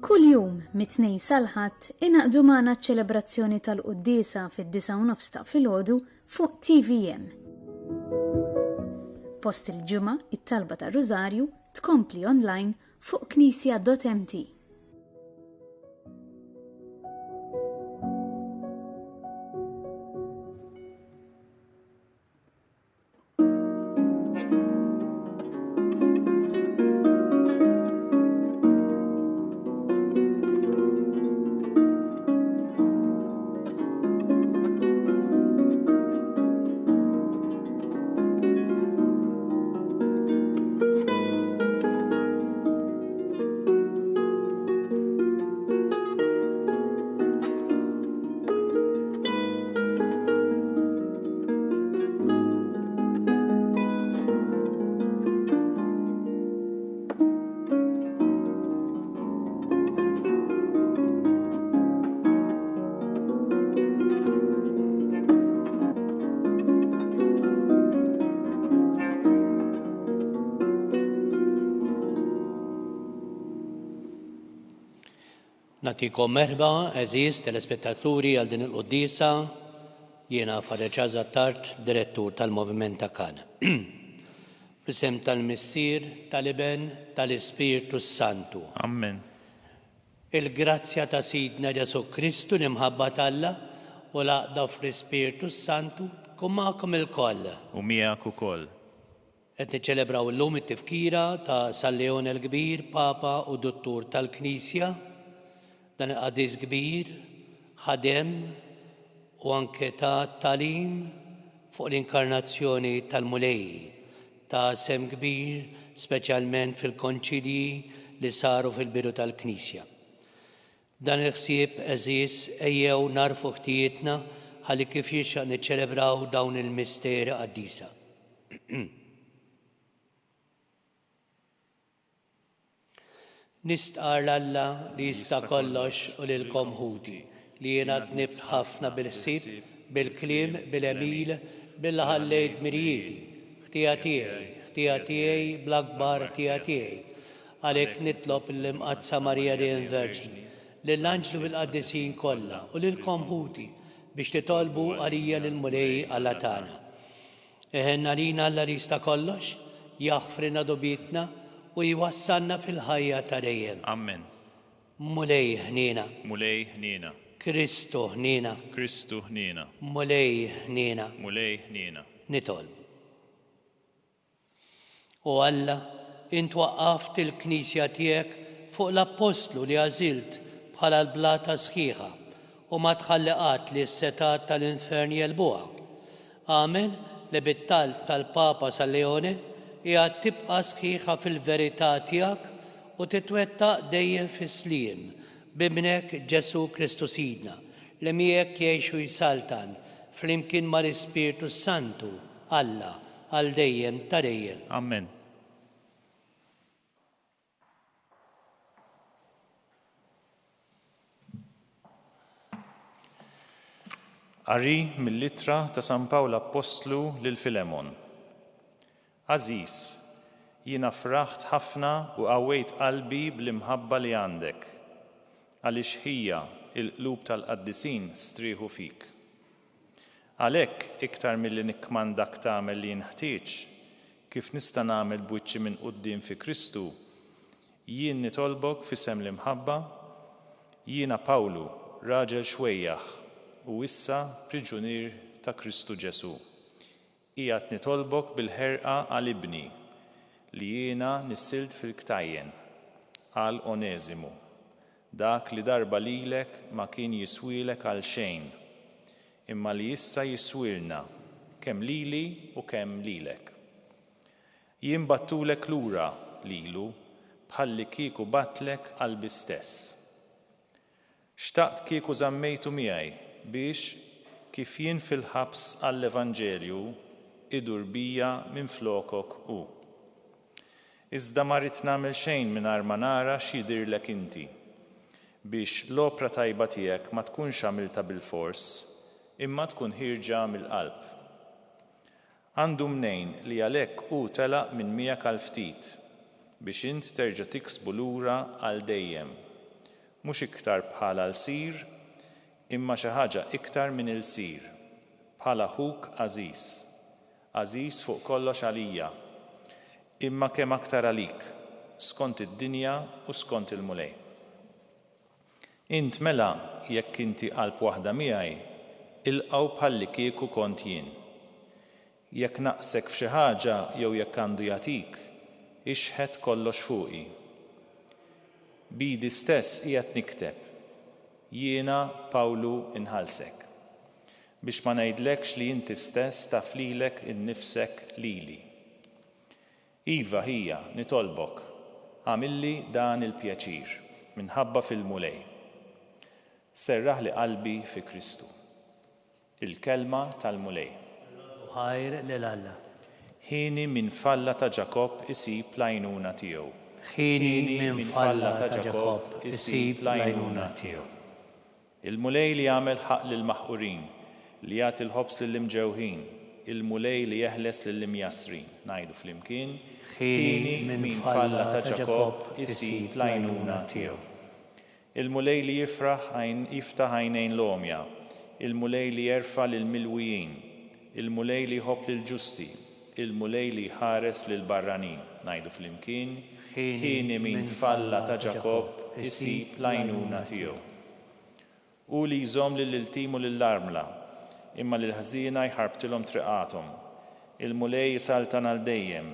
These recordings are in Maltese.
Kuljum, mit-Tnejn sal-Ħadd, ingħaqdu magħna ċ-ċelebrazzjoni tal-quddiesa fid-disgħa u nofs ta' filgħodu fuq TVM. Fost il-ġimgħa, it-talba tar-Rużarju tkompli online fuq knisja.mt. Nagħtikom merħba, għeżież telespettaturi għal din il-quddiesa. Jiena Father Charles Attard, direttur tal-Moviment ta' Kana. Fl-isem tal-Missier, tal-Iben, tal-Ispirtu s-Santu. Amen. Il-grazzja ta' Sidna Ġesù Kristu, l-imħabba t'Alla, u l-għaqda fl-Ispirtu s-Santu tkun magħkom ilkoll. U miegħek ukoll. Qed niċċelebraw illum it-tifkira ta' San Leone l-Kbir, Papa u Duttur tal-Knisja. Dan il-qaddis kbir ħadem u anke ta tagħlim fuq l-inkarnazzjoni tal-Mulej. Ta sehem kbir speċjalment fil-konċilji li saru fil-bidu tal-Knisja. B'dan il-ħsieb, għeżież, ejjew nagħrfu ħtijietna ħalli kif jixraq niċċelebraw dawn il-misteri qaddisa. Nistqarr 'l Alla li jista' kollox u lilkom ħuti, li jiena dnibt ħafna bil-ħsieb, bil-kliem, bil-għemil, billi ħallejt dmirijieti. Ħtija tiegħi, ħtija tiegħi, bl-akbar ħtija tiegħi. Għalhekk nitlob lill-Imqaddsa Marija dejjem Verġni, lill-anġli u l-qaddisin kollha u lilkom ħuti biex titolbu għalija lill-Mulej Alla tagħna. Iħenn għalina Alla li jista' kollox, jaħfrilna dnubietna u jwassalna fil-ħajja ta' dejjem. Amen. Mulej ħniena. Mulej ħniena. Kristu ħniena. Kristu ħniena. Mulej ħniena. Mulej ħniena. Nitolbu. O Alla, int waqqaft il-Knisja tiegħek fuq l-appostlu li għażilt bħala l-blata sħiħa u ma tħalli qatt li s-setgħat tal-infern jegħlbuha. Agħmel li bit-talb tal-Papa San Leone hija tibqa' sħiħa fil-verità tiegħek u titwettaq dejjem fis-sliem, b'Ibnek Ġesù Kristu Sidna, li miegħek jgħix u jsaltan flimkien mal-Ispirtu s-Santu, Alla, għal dejjem ta' dejjem. Amen. Qari mill-Ittra ta' San Pawl Appostlu lil Filemon. Għażiż, jiena fraħt ħafna u qawwejt qalbi bl-imħabba li għandek, għaliex ħija, il-qlub tal-qaddisin strieħu fik. Għalhekk, iktar milli nikkmandak tagħmel li jinħtieġ, kif nista' nagħmel b'wiċċi minn quddiem fi Kristu, jien nitolbok f'isem l-imħabba, jiena Pawlu, raġel xwejjaħ u issa priġunier ta' Kristu Ġesù. Qiegħed nitolbok bil-ħerqa għal ibni, li jiena nissilt fil-ktajjen, għal Oneżimu, dak li darba lilek ma kien jiswielek għal xejn, imma li issa jiswielna, kemm lili u kemm lilek. Jien bgħattulek lura lilu bħallikieku bgħattlek qalbi stess. Xtaqt kieku żammejtu miegħi biex, kif jien fil-ħabs għall-Evanġelju, idur bija minflokok hu. Iżda ma ridt nagħmel xejn mingħajr ma nara x'jidhirlek inti, biex l-opra tajba tiegħek ma tkunx għamiltha bilfors, imma tkun ħierġa mill-qalb. Għandu mnejn li għalhekk hu telaq minn miegħek għal ftit, biex int terġa' tiksbu lura għal dejjem. Mhux iktar bħala lsir, imma xi ħaġa iktar minn ilsir, bħala ħuk għażiż. Għażiż fuq kollox għalija, imma kemm aktar għalik, skont id-dinja u skont il-Mulej. Int mela, jekk inti qalb waħda miegħi, ilqgħu bħallikieku kont jien. Jekk naqsek f'xi ħaġa jew jekk għandu jagħtik, ixħet kollox fuqi. B'idi stess qiegħed nikteb, Jiena, Pawlu, inħallsek. Biex ma ngħidlekx li inti stess taf lilek innifsek lili. Iva, ħija, nitolbok, agħmilli dan il-pjaċir, minħabba fil-Mulej. Serraħli qalbi fi Kristu. Il-Kelma tal-Mulej. Nroddu ħajr lil Alla. Hieni min f'Alla ta' Ġakobb isib l-għajnuna tiegħu. Hieni min f'Alla ta' Ġakobb isib l-għajnuna tiegħu. Il-Mulej li jagħmel ħaqq lill-maħqurin, li jagħti l-ħobż lill-imġewħin, il-Mulej li jeħles lill-imjassrin. Ngħidu flimkien, Hieni min f'Alla ta' Ġakobb isib l-għajnuna tiegħu. Il-Mulej li jifraħ għajn jiftaħ għajnejn l-għomja, il-Mulej li jerfa' lill-milwijin, il-Mulej li jħobb lill-ġusti, il-Mulej li jħares lill-barranin. Ngħidu flimkien, Hieni min f'Alla ta' Ġakobb isib l-għajnuna tiegħu. Hu li jżomm lill-iltim u lill-armla, imma lill-ħżiena jħarbtilhom triqathom. Il-Mulej isaltan għal dejjem,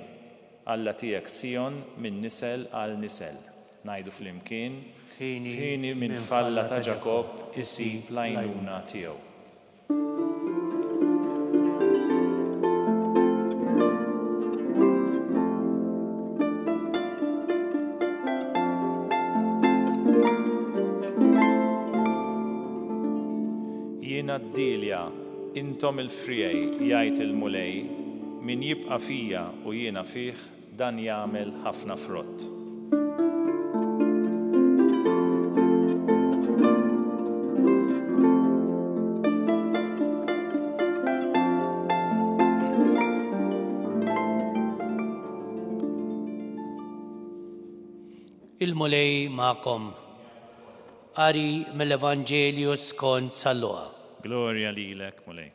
Alla tiegħek Sijon minn nisel għal nisel. Ngħidu flimkien, F'hieni min f'Alla ta' Ġakobb isib l-għajnuna tiegħu. Jiena d-dielja, intom il-friegħi, jgħid il-Mulej, min jibqa' fija u jiena fih, dan jagħmel ħafna frott. Il-Mulej magħkom. Qari mill-Evanġelju skont San Luqa. Glorja lilek, Mulej.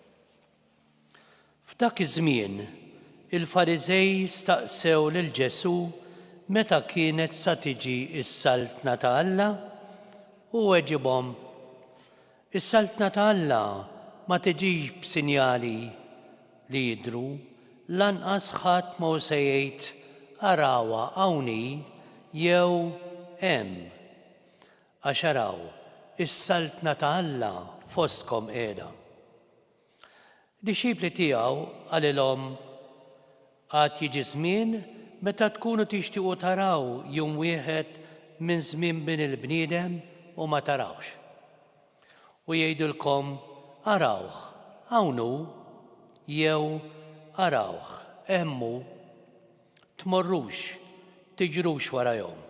F'dak iż-żmien, il-Fariżej staqsew lil Ġesù meta kienet sa tiġi s-Saltna ta' Alla. Hu weġibhom, Is-Saltna ta' Alla ma tiġix b'sinjali li jidhru, lanqas ħadd ma hu se jgħid, 'Arawha hawn hi' jew 'Hemm. Għax araw, is-Saltna ta' Alla fostkom qiegħda. Dixxipli tiegħu qalilhom, Għad jiġi żmien meta tkunu tixtiequ taraw jum wieħed minn żmien Bin il-bniedem u ma tarawhx. U jgħidulkom, 'Arawh, hawn hu', jew 'Arawh, hemm hu'. Tmorrux, tiġrux warajhom.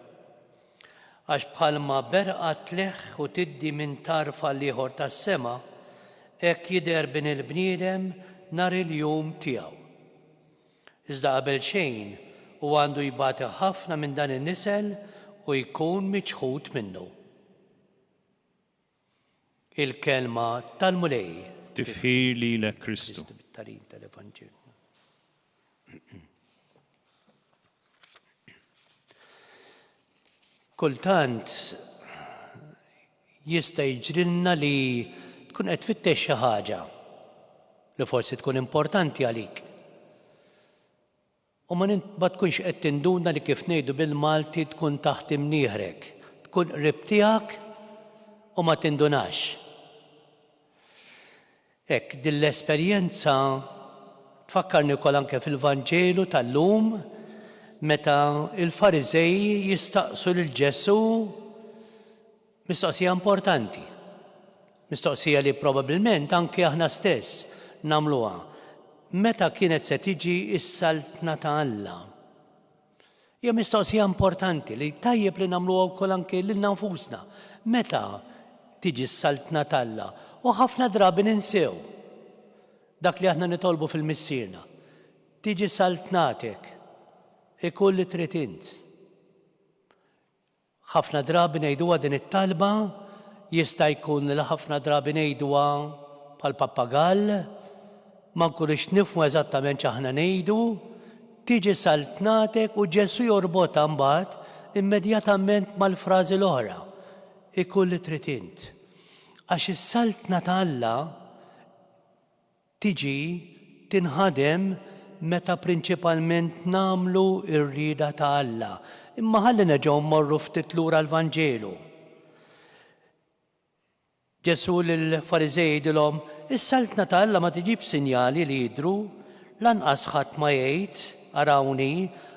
Għax bħalma berqa tleħħ u tiddi minn tarf għall-ieħor tas-sema, hekk jidher Bin il-bniedem nhar il-jum tiegħu. Iżda qabel xejn hu għandu jbati ħafna minn dan in-nisel u jkun miċħud minnu. Il-kelma tal-Mulej. Tifħir lilek Kristu. Bit-tagħlim tal-Evanġelju. Kultant jista' jiġrilna li tkun qed tfittex xi ħaġa li forsi tkun importanti għalik. U ma, ma tkunx qed tinduna li kif ngħidu bil-Malti tkun taħt imnieħrek, tkun qrib tiegħek u ma tindunax. Hekk, din l-esperjenza tfakkarni wkoll anke fil-Vanġelu tal-lum meta l-Fariżej jistaqsu lil Ġesù mistoqsija importanti. Mistoqsija li probabbilment anke aħna stess nagħmluha. Meta kienet se tiġi s-saltna ta' Alla? Hija mistoqsija importanti li tajjeb li nagħmluha wkoll anke lilna nfusna. Meta tiġi s-Saltna t'Alla? U ħafna drabi ninsew dak li aħna nitolbu fil-Missierna. Tiġi saltnatek, ikun li trid int. Ħafna drabi ngħiduha din it-talba, jista' jkun li ħafna drabi ngħiduha bħal pappagall, ma nkunux nifhmu eżattament x'aħna ngħidu, tiġi saltnatek u Ġesù jorbotha mbagħad immedjatament mal-frażi l-oħra, ikun li trid int. Għax is-saltna ta' Alla tiġi tinħadem meta prinċipalment nagħmlu r-rieda ta' Alla. Imma ħalli nerġgħu mmorru ftit lura l-Vanġelu. Ġesù lill-Fariżej jgħidilhom, Is-saltna ta' Alla ma tiġix b'sinjali li jidhru, lanqas ħadd ma jgħid, 'Arawni,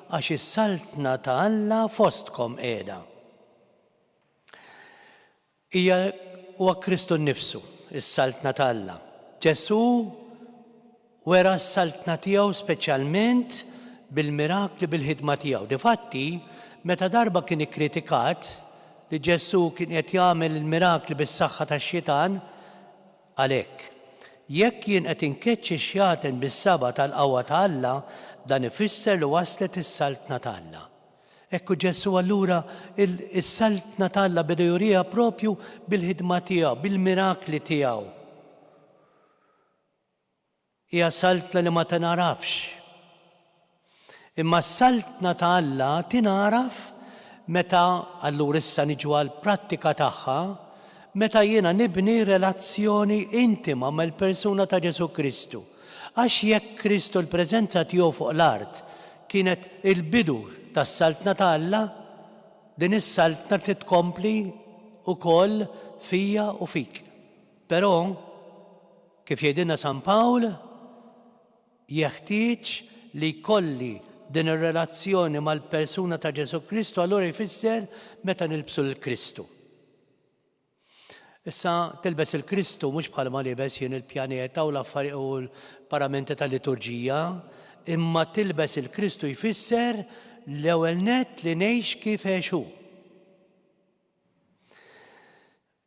għax is-saltna ta' Alla fostkom qiegħda. Hija huwa Kristu nnifsu, is-Saltna ta' Alla. Ġesù wera s-saltna tiegħu speċjalment bil-mirakli bil-ħidma tiegħu. Difatti, meta darba kien ikkritikat li Ġesù kien qed jagħmel il-mirakli bis-saħħa tax-xitan, qal hekk, Jekk jien qed inkeċċi x-xjaten bis-saba' tal-qawwa ta' Alla, dan ifisser li waslet is-Saltna ta' Alla. Hekk hu Ġesù allura is-saltna t'Alla beda juriha propju bil-ħidma tiegħu, bil-mirakli tiegħu. Hija saltna li ma tingħarafx. Imma s-saltna ta' Alla tingħaraf meta allura issa niġu għall-prattika tagħha, meta jiena nibni relazzjoni intima mal-persuna ta' Ġesù Kristu. Għax jekk Kristu l-preżenza tiegħu fuq l-art kienet il-bidu tas-Saltna ta' Alla, din is-Saltna trid tkompli wkoll fija u fik. Però, kif jgħidilna San Pawl, jeħtieġ li jkolli din ir-relazzjoni mal-persuna ta' Ġesù Kristu, allura jfisser meta nilbsu lil Kristu. Issa tilbes il-Kristu mhux bħalma libes jien il-pjaneta u l-affarijiet u l-paramenti tal-liturġija, imma tilbes il-Kristu jfisser l-ewwel nett li ngħix kif għex hu.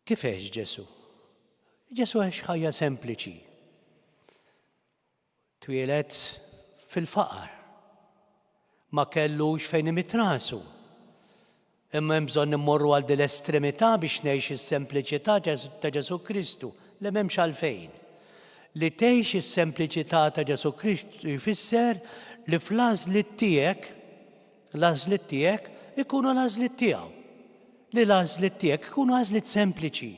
Kif għex Ġesù? Ġesù għex ħajja sempliċi. Twieled fil-faqar. Ma kellux fejn imidd rasu. Imma hemm bżonn immorru għal din l-estremità biex ngħix is-sempliċità ta' Ġesù Kristu. Le m'hemmx għalfejn. Li tgħix is-sempliċità ta' Ġesù Kristu jfisser li fl-għażliet tiegħek, l-għażliet tiegħek ikunu l-għażliet tiegħu. Li l-għażliet tiegħek ikunu għażliet sempliċi.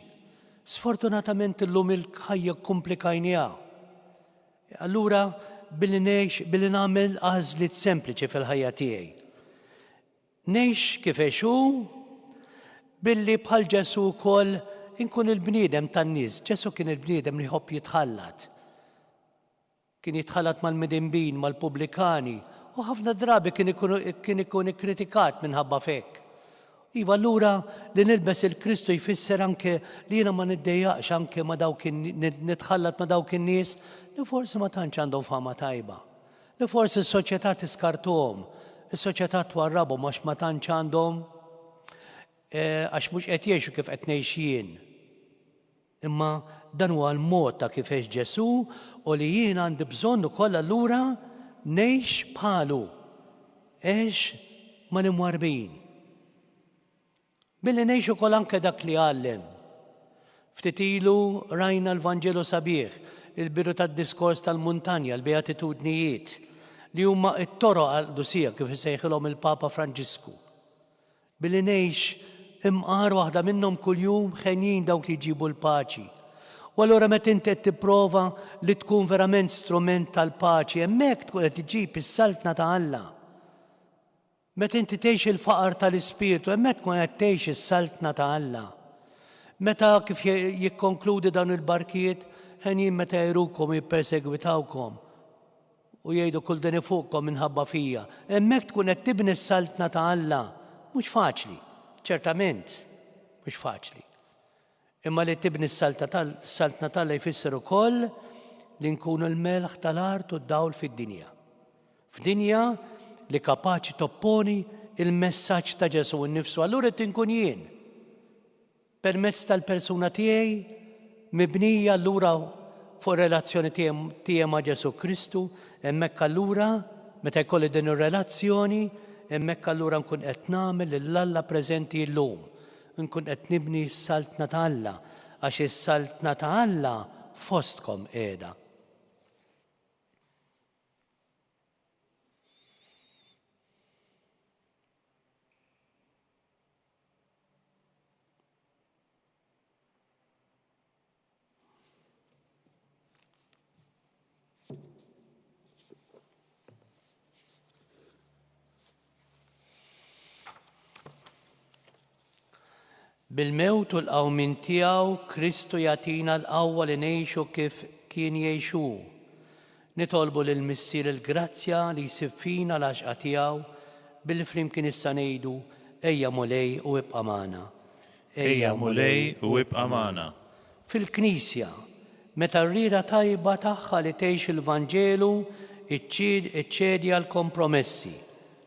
Sfortunatament illum il-ħajja kkumplikajniha. Allura billi ngħix billi nagħmel għażliet sempliċi fil-ħajja tiegħi. Ngħix kif għex hu billi bħal Ġesù wkoll inkun il-bniedem tan-nies. Ġesù kien il-bniedem li jħobb jitħallat. Kien jitħallat mal-midinbin, mal-pubblikani, u ħafna drabi kien ikun, kien ikun ikkritikat minħabba f'hekk. Iva, allura li nilbes il-Kristu jfisser anke li jiena ma niddejjaqx anke ma dawk nitħallat ma dawk in-nies li forsi ma tantx għandhom fama tajba. Li forsi s-soċjetà tiskartuhom, is-soċjetà twarrabhom għax ma tantx għandhom eh, għax mhux qed jgħixu kif qed ngħix jien. Imma dan huwa l-mod ta' kif għex Ġesù u li jien għandi bżonn ukoll allura ngħix bħalu. Għex mal-imwarrbin. Billi ngħix ukoll anke dak li għallem. Ftit ilu rajna l-Vanġelu sabiħ, il-bidu tad-diskors tal-muntanja, l-Beatitudnijiet, li huma t-toroq għall-qdusija kif isejħilhom il-Papa Franġisku. Billi ngħix imqar waħda minnhom kuljum henjin dawk li jġibu l-paċi. U allura meta inti qed tipprova li tkun verament strument tal-paċi, hemmhekk tkun qed iġġib is-saltna ta' Alla. Meta inti tgħix il-faqar tal-ispirtu, hemmhekk tkun qed tgħix is-saltna ta' Alla. Meta kif jikkonkludi dawn il-barkiet, henjin meta jrukom jippersegwitawkom. U jgħidu kull deni fuqkom minħabba fija. Hemmhekk tkun qed tibni s-saltna ta' Alla. Mhux faċli, ċertament, mhux faċli. Imma li tibni s-saltna ta' Alla jfisser ukoll li nkunu l-melħ tal-art u d-dawl fid-dinja. F'dinja li kapaċi topponi il-messaġġ ta' Ġesù nnifsu, allura qed inkun jien. Permezz tal-persuna tiegħi, mibnija allura fuq ir-relazzjoni tiegħi ma' Ġesù Kristu, hemmhekk allura, meta jkolli din ir-relazzjoni, Hemmhekk allura nkun qed nagħmel lil Alla preżenti llum. Nkun qed nibni s-Saltna ta' Alla, għax is-Saltna ta' Alla fostkom qiegħda. Bil-mewt u l-qawmien tiegħu, Kristu jagħtina l-qawwa li ngħixu kif kien jgħix hu. Nitolbu lill-Missier il-grazzja li jsib fina l-għaxqa tiegħu billi flimkien issa ngħidu, Ejja Mulej u ibqa' magħna. Ejja Mulej u ibqa' magħna. Fil-Knisja, meta r-rieda tajba tagħha li tgħix il-Vanġelu iċċedi għall-kompromessi,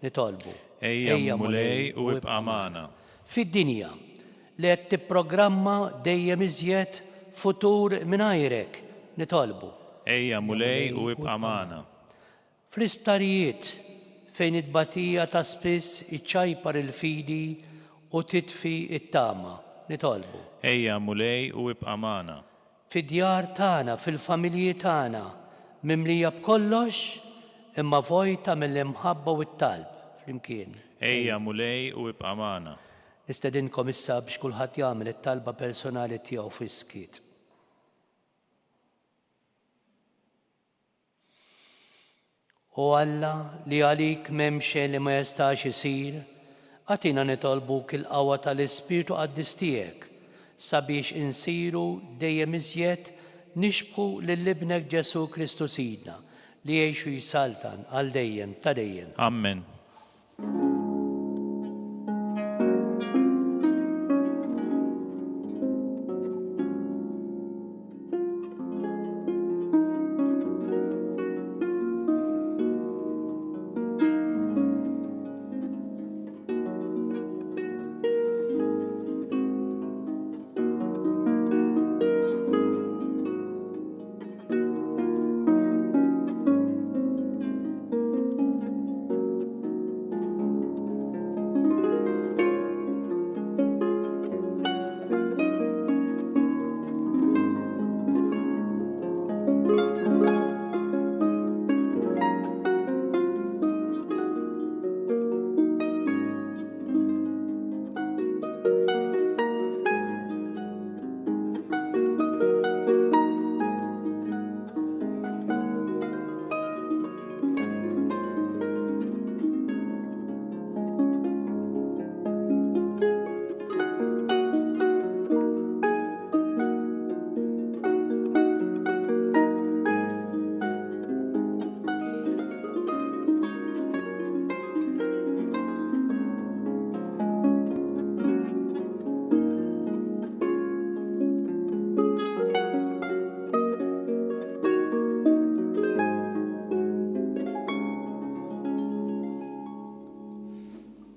nitolbu. Ejja Mulej u ibqa' magħna. Fid-dinja, li qed tipprogramma dejjem iżjed futur mingħajrek, nitolbu. Ejja Mulej u ibqa' magħna. Fl-isptarijiet, fejn it-tbatija ta' spiss iċċajpar il-fidi u titfi t-tama, nitolbu. Ejja, Mulej, u ibqa' magħna. Fid-djar tagħna, fil-familji tagħna, mimlija b'kollox, imma vojta mill-imħabba u t-talb, flimkien. Ejja, Mulej, u ibqa' magħna. Nistedinkom issa biex kulħadd jagħmel it-talba personali tiegħu fis-skiet. O Alla, li għalik m'hemm xejn li ma jistax isir, agħtina nitolbuk il-qawwa tal-Ispirtu Qaddis tiegħek sabiex insiru dejjem iżjed nixbħu lil Ibnek Ġesù Kristu Sidna, li jgħix u jsaltan għal dejjem ta' dejjem. Ammen.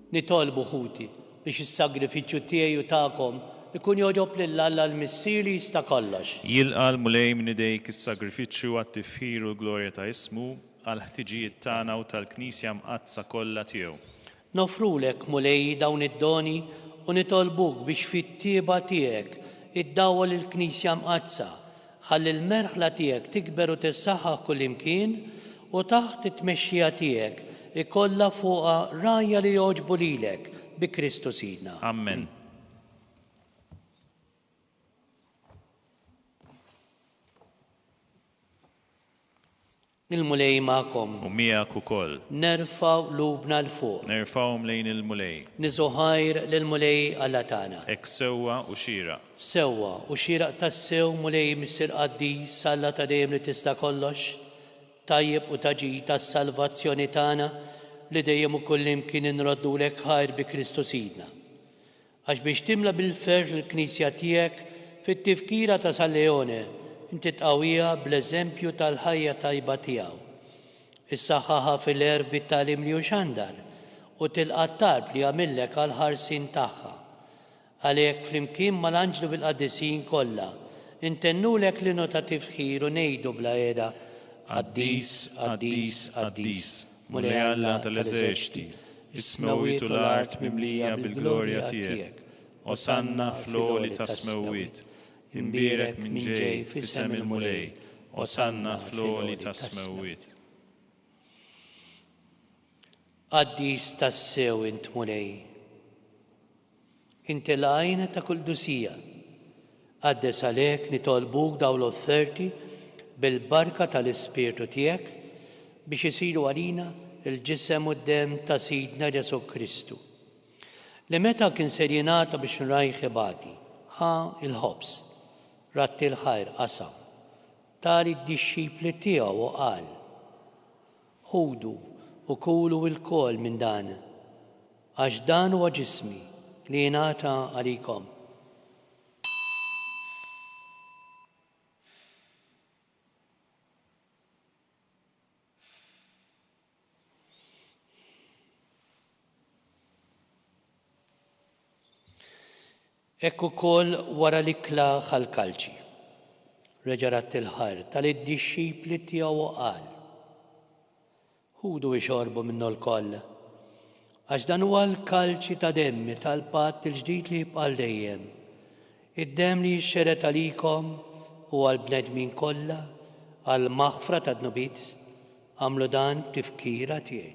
Nitolbu ħuti biex is-sagrifiċċju tiegħi u tagħkom ikun jogħġob lil Alla l-Missier li jista' kollox. Jilqa' l-Mulej minn idejk is-sagrifiċċju għat-tifħir u l-glorja ta' ismu, għall-ħtiġijiet tagħna u tal-Knisja mqaddsa kollha tiegħu. Noffrulek, Mulej, dawn id-doni u nitolbuk biex fit-tjieba tiegħek iddawwal il-Knisja Mqaddsa, ħalli l-merħla tiegħek tikber u tissaħħaħ kullimkien u taħt it-tmexxija tiegħek ikollha fuqha rgħajja li jogħġbu lilek, bi Kristu Sidna. Ammen. Il-Mulej magħkom. U miegħek ukoll. Nerfgħu qlubna 'l fuq. Nerfgħuhom lejn il-Mulej. Niżgħu ħajr lill-Mulej Alla tagħna. Hekk sewwa u xieraq. Sewwa u xieraq tassew, Mulej Missier qaddis, Alla ta' dejjem li tista' kollox, tajjeb u ta' ġid għas-salvazzjoni tagħna, li dejjem u kullimkien inroddulek ħajr bi Kristu Sidna. Għax biex timla bil-ferħ il-Knisja tiegħek fit-tifkira ta' San Leone, inti tqawwiha bl-eżempju tal-ħajja tajba tiegħu. Issaħħaħha fil-għerf bit-tagħlim li hu xandar, u tilqa' t-talb li jagħmillek għall-ħarsien tagħha. Għalhekk, flimkien mal-anġli u bil-qaddisin kollha, intennulek l-innu ta' tifħir u ngħidu bla heda, Qaddis, qaddis, qaddis, Mulej Alla tal-eżerċti. Is-smewwiet u l-art mimlija bil-glorja tiegħek. Osanna fl-għoli tas-smewwiet. Imbierek min ġej f'isem il-Mulej. Osanna fl-għoli tas-smewwiet. Qaddis tassew int Mulej. Inti l-għajn ta' kull qdusija. Qaddes għalhekk nitolbuk dawn l-offerti bil-barka tal-Ispirtu tiegħek biex isiru għalina l-ġisem u d-demm ta' Sidna Ġesù Kristu. Li meta kien ser jingħata biex nrajh ibati, ħa l-ħobż, radd il-ħajr qasam, ta lid-dixxipli tiegħu u qal, Ħudu u kulu ilkoll minn dan, għax dan huwa ġismi li jingħata għalikom. Hekk ukoll wara l-ikla ħa l-kalċi. Reġa' radd il-ħajr, ta lid-dixxipli tiegħu u qal, Ħudu ixorbu minnu lkoll, għax dan huwa l-kalċi ta' demmi tal-patt il-ġdid li jibqa' għal dejjem, id-demm li jixxered għalikom u għall-bnedmin kollha għall-maħfra tad-dnubiet. Agħmlu dan b'tifkira tiegħi.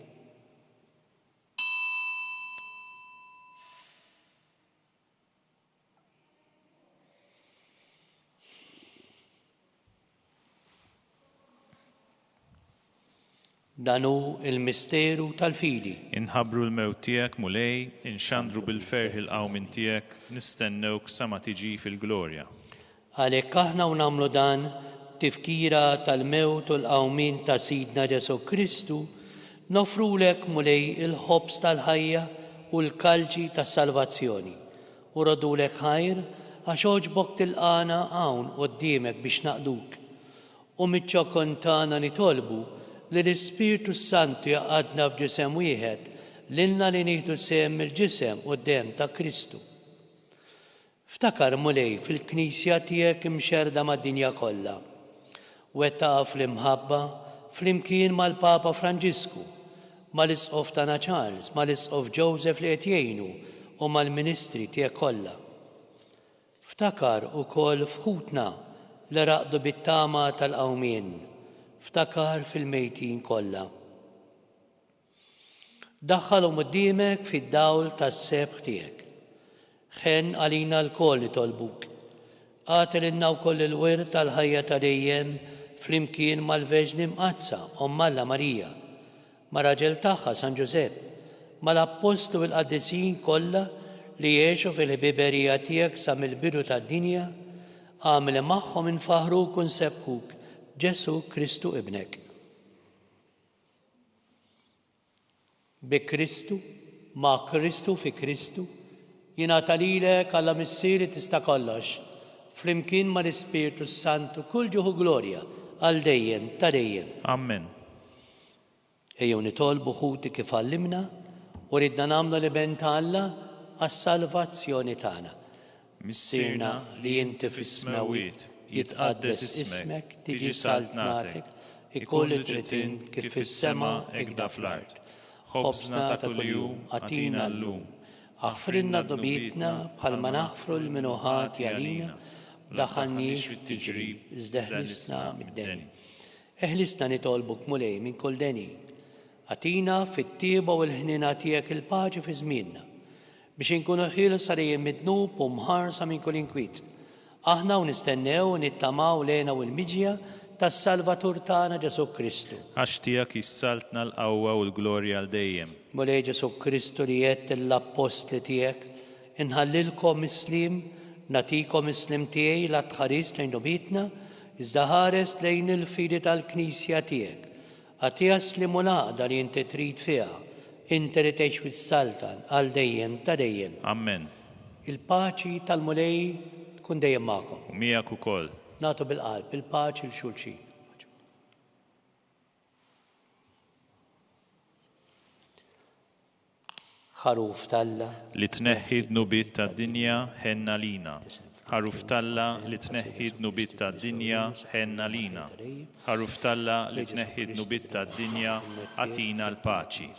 Dan hu l-misteru tal-fidi. Inħabbru l-mewt tiegħek, Mulej, inxandru bil-ferħ il-qawmien tiegħek, nistennewk sa ma tiġi fil-glorja. Għalhekk aħna u nagħmlu dan b'tifkira tal-mewt u l-qawmien ta' Sidna Ġesù Kristu, noffrulek, Mulej, il-ħobż tal-ħajja u l-kalċi tas-salvazzjoni, u roddulek ħajr għax għoġbok tilqagħna hawn quddiemek biex naqduk. U miċ-ċokon tagħna nitolbu li l-Ispirtu s-Santu jgħaqqadna f'ġisem wieħed, lilna li nieħdu sehem mill-ġisem u d-demm ta' Kristu. Ftakar, Mulej, fil-Knisja tiegħek imxerrda mad-dinja kollha. Wettaqha fl-imħabba flimkien mal-Papa Franġisku, mal-Isqof tagħna Charles, mal-Isqof Joseph li qed jgħinu u mal-ministri tiegħek kollha. Ftakar ukoll f'ħutna li raqdu bit-tama tal-qawmien. Ftakar fil-mejtin kollha. Daħħalhom quddiemek fid-dawl tas-sebħ tiegħek. Ħenn għalina lkoll nitolbuk. Agħti lilna wkoll il-wirt tal-ħajja ta' dejjem flimkien mal-Verġni Mqaddsa, Omm Alla Marija, mar-raġel tagħha San Ġużepp, mal-Appostli u l-qaddisin kollha li għexu fil-ħbiberija tiegħek sa mill-bidu tad-dinja, agħmel li magħhom infaħħruk u nsebbħuk, Ġesù Kristu Ibnek. Bi Kristu, ma' Kristu, fi Kristu, jingħata lilek, Alla Missier li tista' kollox, flimkien mal-Ispirtu s-Santu, kull ġieħ u glorja għal dejjem ta' dejjem. Ammen. Ejjew nitolbu ħuti kif għallimna u ridna nagħmlu l-Iben ta' Alla għas-salvazzjoni tagħna. Missierna li inti fis-smewwiet, jitqaddes ismek, tiġi saltnatek, ikun li trid int kif fis-sema hekda fl-art. Ħobżna ta' kuljum agħtina llum. Aħfrilna dnubietna bħalma naħfru 'l min hu ħati għalina, u daħħalniex fit-tiġrib, iżda eħlisna mid-deni. Eħlisna nitolbuk, Mulej, minn kull deni. Agħtina fit-tjieba u l-ħniena tiegħek il-paċi fi żmienna. Biex inkunu ħielsa dejjem mid-dnub u mħarsa minn kull inkwiet. Aħna u nistennew u nittamaw l-hena u l-miġja tas-Salvatur tagħna Ġesù Kristu. Għax tiegħek hi s-saltna, l-qawwa u l-glorja għal dejjem. Mulej Ġesù Kristu li għedt lill-appostli tiegħek, Inħallilkom is-sliem, nagħtikom is-sliem tiegħi, la tħaris lejn dnubietna, iżda ħares lejn il-fidi tal-Knisja tiegħek. Agħtiha s-sliem u l-għaqda li inti trid fiha, inti li tgħix fis-saltan għal dejjem ta' dejjem. Ammen. Il-paċi tal-Mulej tkun dejjem magħkom. U miegħek ukoll. Nagħtu bil-qalb il-paċi 'l xulxin. Ħaruf t'Alla. Li tneħħi d-dnubiet tad-dinja, ħenn għalina. Ħaruf t'Alla li tneħħi d-dnubiet tad-dinja, ħenn għalina. Ħaruf t'Alla li tneħħi d-dnubiet tad-dinja, agħtina l-paċi.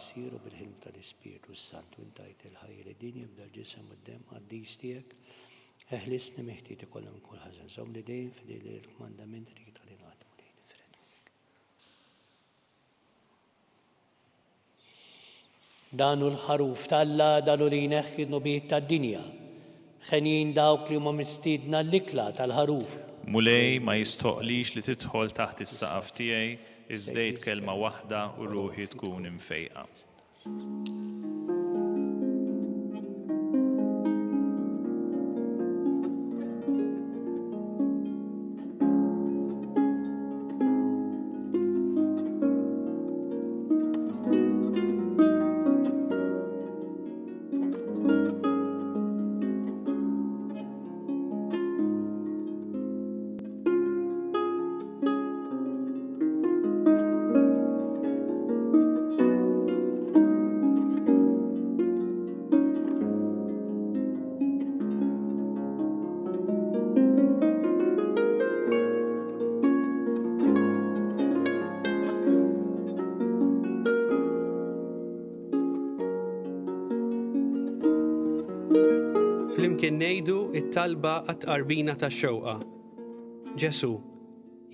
Dan hu l-Ħaruf t'Alla, dan hu li jneħħi d-dnubiet tad-dinja. Henjin dawk li huma mistiedna għall-ikla tal-Ħaruf. Mulej, ma jistħoqqlix li tidħol taħt is-saqaf tiegħi, iżda għid kelma waħda u ruħi tkun imfejqa. Flimkien ngħidu t-talba għat-tqarbina tax-xewqa. Ġesù,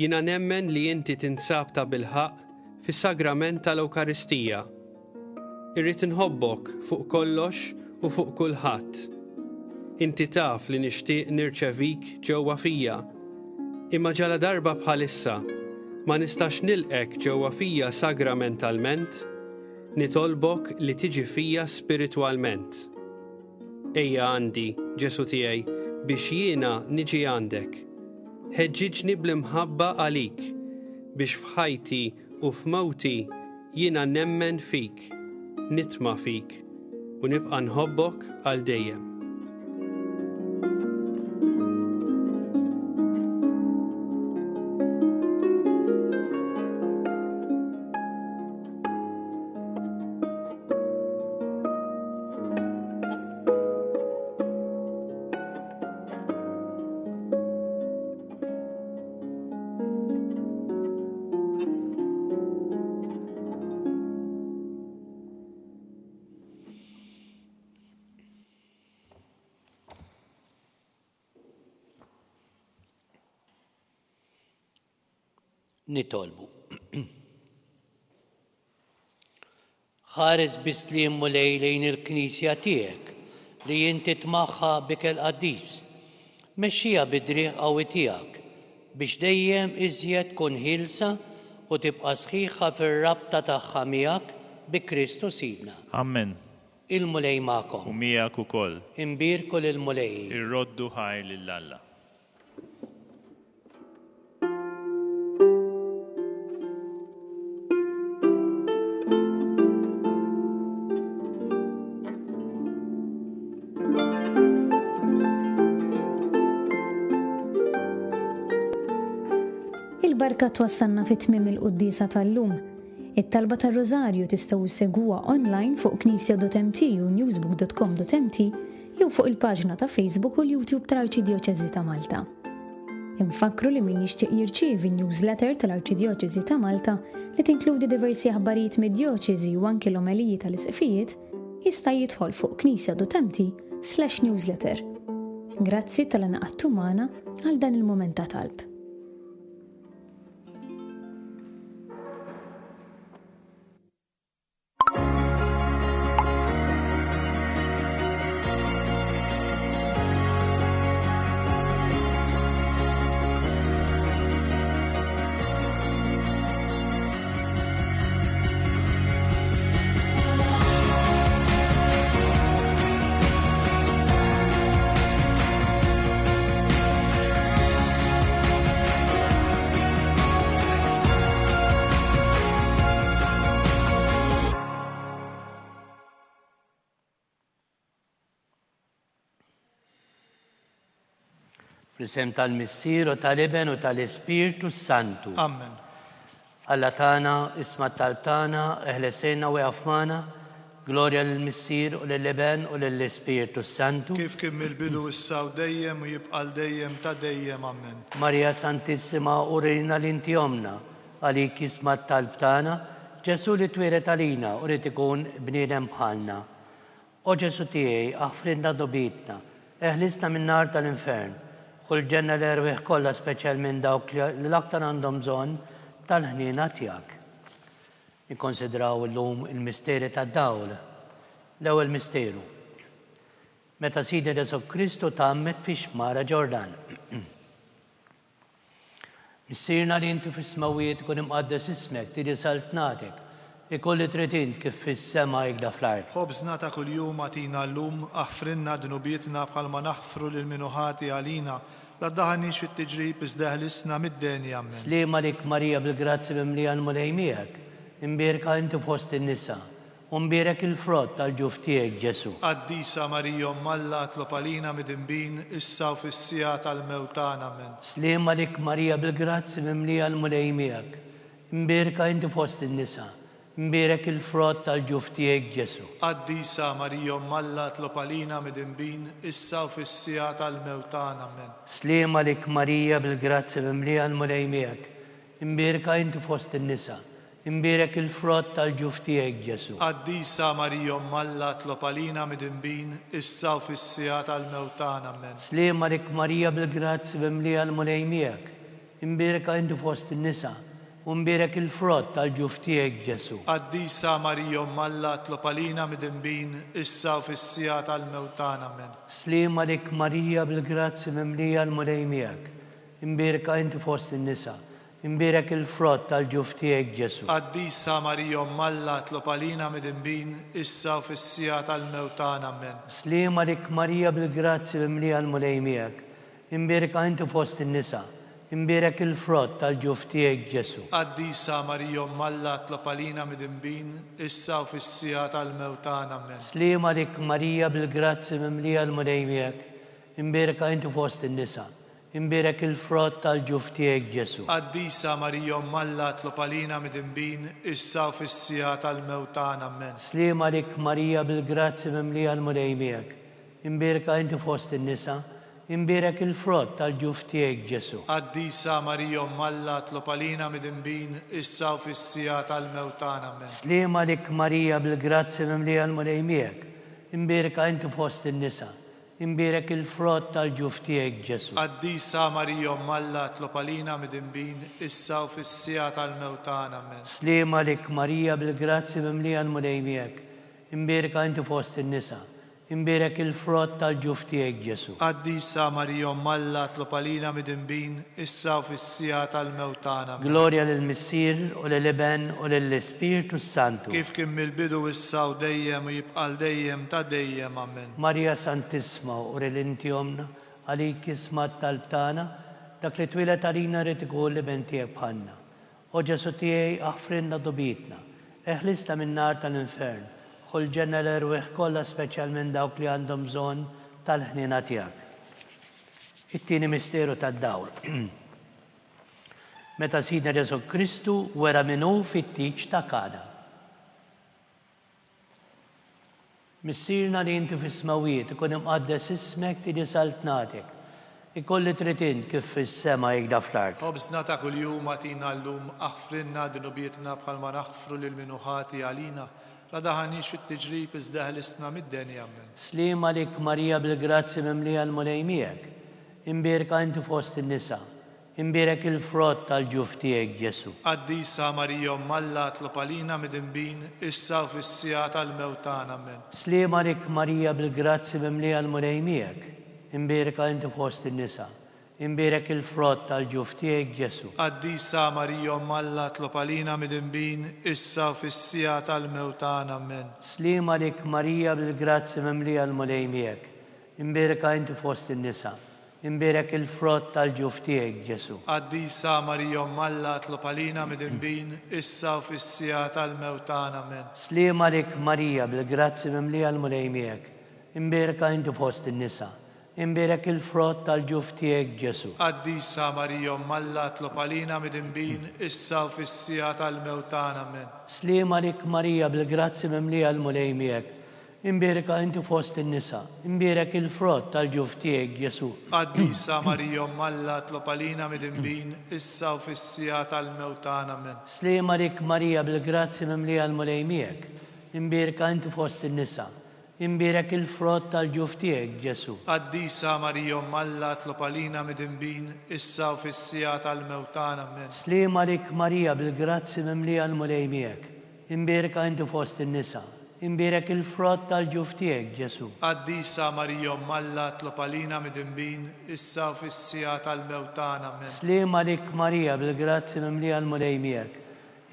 jiena nemmen li inti tinsab tabilħaqq fis-sagrament tal-Ewkaristija. Irrid inħobbok fuq kollox u fuq kulħadd. Inti taf li nixtieq nirċevik ġewwa fija, imma ġaladarba bħalissa ma nistax nilqgħek ġewwa fija sagramentalment, nitolbok li tiġi fija spiritwalment. Ejja għandi, Ġesù tiegħi, biex jiena niġi għandek. Ħeġġiġni bl-imħabba għalik, biex f'ħajti u f'mewti jiena nemmen fik, nitma' fik, u nibqa' nħobbok għal dejjem. Nitolbu. Ħares bis-sliem Mulej lejn il-Knisja tiegħek li inti tmagħha b'ikel qaddis. Mexxiha bid-driegħ qawwi tiegħek biex dejjem iżjed tkun ħielsa u tibqa' sħiħa fir-rabta tagħha miegħek bi Kristu Sidna. Ammen. Il-Mulej magħkom. U miegħek ukoll. Inbierku lill-Mulej. Irroddu ħajr lil Alla. Il-barka twassalna fi tmiem il-quddiesa tal-lum. It-talba tar-Rużarju tistgħu ssegwuha online fuq knisja.mt u newsbook.com.mt jew fuq il-paġna ta' Facebook u l-YouTube tal-Arċidjoċeżi ta' Malta. Infakkru li min jixtieq jirċievi newsletter tal-Arċidjoċeżi ta' Malta li tinkludi diversi aħbarijiet mid-djoċeżi u anki l-omeliji tal-isqfijiet, jista' jidħol fuq knisja.mt/newsletter. Grazzi talli ngħaqadtu magħna għal dan il-mument ta' talb. Fl-isem tal-Missier u tal-Iben u tal-Ispirtu s-Santu. Amen. Alla tagħna, isma' t-talb tagħna, eħlesejna u eqaf magħna. Glorja lill-Missier u lill-Iben u lill-Ispirtu s-Santu. Kif kien mill-bidu issa u dejjem u jibqa' għal dejjem ta' dejjem. Ammen. Marija Santissima urina li inti ommna, għalik jisma' t-talb tagħna, Ġesù li twieled għalina u ried ikun bniedem bħalna. O Ġesù tiegħi, aħfrilna dnubietna, eħlisna min-nar tal-infern, ħu l-ġenna l-erwieħ kollha speċjalment dawk li l-aktar għandhom bżonn tal-ħniena tiegħek. Nikkonsidraw illum il-misteri tad-dawl. L-ewwel misteru. Meta Sidna Ġesù Kristu tgħammed fix-xmara Ġordan. Missierna li inti fis-smewwiet ikun imqaddes ismek, tiġi saltnatek, ikun li trid int kif fis-sema ikda fl-art. Ħobżna ta' kuljum agħtina llum, aħfrilna dnubietna bħalma naħfru lil min hu ħati għalina, La ddaħħalniex fit-tiġrib, iżda eħlisna mid-deni. Ammen. Sliem għalik Marija bil-grazzja mimlija l-Mulej miegħek, imbierka inti fost in-nisa, u mbierek il-frott tal-ġuf tiegħek Ġesù. Qaddisa Marija Omm Alla tlob għalina midinbin, issa u fis-siegħa tal-mewt tagħna. Ammen. Sliem għalik Marija bil-grazzja mimlija l-Mulej miegħek, imbierka inti fost in-nisa, Imbierek il-frott tal-ġuf tiegħek Ġesù. Qaddisa Marija Omm Alla tlob għalina midinbin, issa u fis-siegħa tal-mewt tagħna. Ammen. Sliem għalik Marija bil-grazzja mimlija l-Mulej miegħek, imbierka inti fost in-nisa, imbierek il-frott tal-ġuf tiegħek Ġesù. Qaddisa Marija Omm Alla tlob għalina midinbin, issa u fis-siegħa tal-mewt tagħna. Ammen. Sliem għalik Marija bil-grazzja mimlija l-Mulej miegħek, imbierka inti fost in-nisa, U mbierek il-frott tal-ġuf tiegħek, Ġesù. Qaddisa Marija Omm Alla tlob għalina midinbin, issa u fis-siegħa tal-mewt tagħna. Ammen. Sliem għalik Marija bil-grazzja mimlija l-Mulej miegħek, imbierka inti fost in-nisa, imbierek il-frott tal-ġuf tiegħek, Ġesù. Qaddisa Marija Omm Alla tlob għalina midinbin, issa u fis-siegħa tal-mewt tagħna. Ammen. Sliem għalik Marija bil-grazzja mimlija l-Mulej miegħek, imbierka inti fost in-nisa, Imbierek il-frott tal-ġuf tiegħek, Ġesù. Qaddisa Marija Omm Alla tlob għalina midinbin, issa u fis-siegħa tal-mewt tagħna. Ammen. Sliem għalik Marija bil-grazzja mimlija l-Mulej miegħek, imbierka inti fost in-nisa, imbierek il-frott tal-ġuf tiegħek, Ġesù. Qaddisa Marija Omm Alla tlob għalina midinbin, issa u fis-siegħa tal-mewt tagħna. Ammen. Sliem għalik Marija bil-grazzja mimlija l-Mulej miegħek, imbierka inti fost in-nisa, Imbierek il-frott tal-ġuf tiegħek, Ġesù. Qaddisa Marija Omm Alla tlob għalina midinbin, issa u fis-siegħa tal-mewt tagħna. Ammen. Sliem għalik Marija bil-grazzja mimlija l-Mulej miegħek, imbierka inti fost in-nisa, imbierek il-frott tal-ġuf tiegħek, Ġesù. Qaddisa Marija Omm Alla tlob għalina midinbin, issa u fis-siegħa tal-mewt tagħna. Ammen. Sliem għalik Marija bil-grazzja mimlija l-Mulej miegħek, imbierka inti fost in-nisa, Imbierek il-frott tal-ġuf tiegħek, Ġesù. Qaddisa Marija Omm Alla tlob għalina midinbin, issa u fis-siegħa tal-mewt tagħna. Ammen. Glorja lill-Missier, u lil-Iben, u lill-Ispirtu s-Santu. Kif kien mill-bidu, issa u dejjem, u jibqa' għal dejjem ta' dejjem. Ammen. Marija Santissma, uri li inti Ommna, għalik jisma' t-talb tagħna, dak li twieled għalina jrid ikun l-Iben tiegħek bħalna. O Ġesù tiegħi, aħfrilna dnubietna, eħlisna min-nar tal-infern, ħu l-ġenna l-erwieħ kollha speċjalment dawk li għandhom bżonn tal-ħniena tiegħek. It-tieni misteru tad-dawl. Meta Sidna Ġesù Kristu wera min hu fit-tieġ ta' Kana. Missierna li inti fis-smewwiet, ikun imqaddes ismek, tiġi saltnatek. Ikun li trid int kif fis-sema hekda fl-art. Ħobżna ta' kuljum agħtina llum, aħfrilna dnubietna bħalma naħfru lil min hu ħati għalina. La daħalniex fit-tiġrib iżda eħlisna mid-deni. Ammen. Sliem għalik Marija bil-grazzja mimlija l-Mulej miegħek. Imbierka inti fost in-nisa, Imbierek il-frott tal-ġuf tiegħek, Ġesù. Qaddisa Marija Omm Alla tlob għalina midinbin, issa u fis-siegħa tal-mewt tagħna. Ammen. Sliem għalik Marija bil-grazzja mimlija l-Mulej miegħek, imbierka inti fost in-nisa, imbierek il-frott tal-ġuf tiegħek, Ġesù. Qaddisa Marija Omm Alla tlob għalina midinbin, issa u fis-siegħa tal-mewt tagħna. Ammen. Sliem għalik Marija bil-grazzja mimlija l-Mulej miegħek, imbierka inti fost in-nisa, Imbierek il-frott tal-ġuf tiegħek, Ġesù. Qaddisa Marija Omm Alla tlob għalina midinbin, issa u fis-siegħa tal-mewt tagħna. Ammen. Sliem għalik Marija bil-grazzja mimlija l-Mulej miegħek, imbierka inti fost in-nisa, Imbierek il-frott tal-ġuf tiegħek, Ġesù. Qaddisa Marija Omm Alla, itlob għalina midinbin, issa u fis-siegħa tal-mewt tagħna. Ammen. Sliem għalik Marija bil-grazzja mimlija l-Mulej miegħek. Imbierka inti fost in-nisa, imbierek il-frott tal-ġuf tiegħek, Ġesù. Qaddisa Marija Omm Alla, itlob għalina midinbin, issa u fis-siegħa tal-mewt tagħna. Ammen. Sliem għalik Marija bil-grazzja mimlija l-Mulej miegħek. Imbierka inti fost in-nisa, Imbierek il-frott tal-ġuf tiegħek, Ġesù. Qaddisa Marija Omm Alla, itlob għalina midinbin, issa u fis-siegħa tal-mewt tagħna. Ammen. Sliem għalik Marija bil-grazzja mimlija l-Mulej miegħek. Imbierka inti fost in-nisa. Imbierek il-frott tal-ġuf tiegħek, Ġesù. Qaddisa Marija Omm Alla, itlob għalina midinbin, issa u fis-siegħa tal-mewt tagħna. Ammen. Sliem għalik Marija bil-grazzja mimlija l-Mulej miegħek.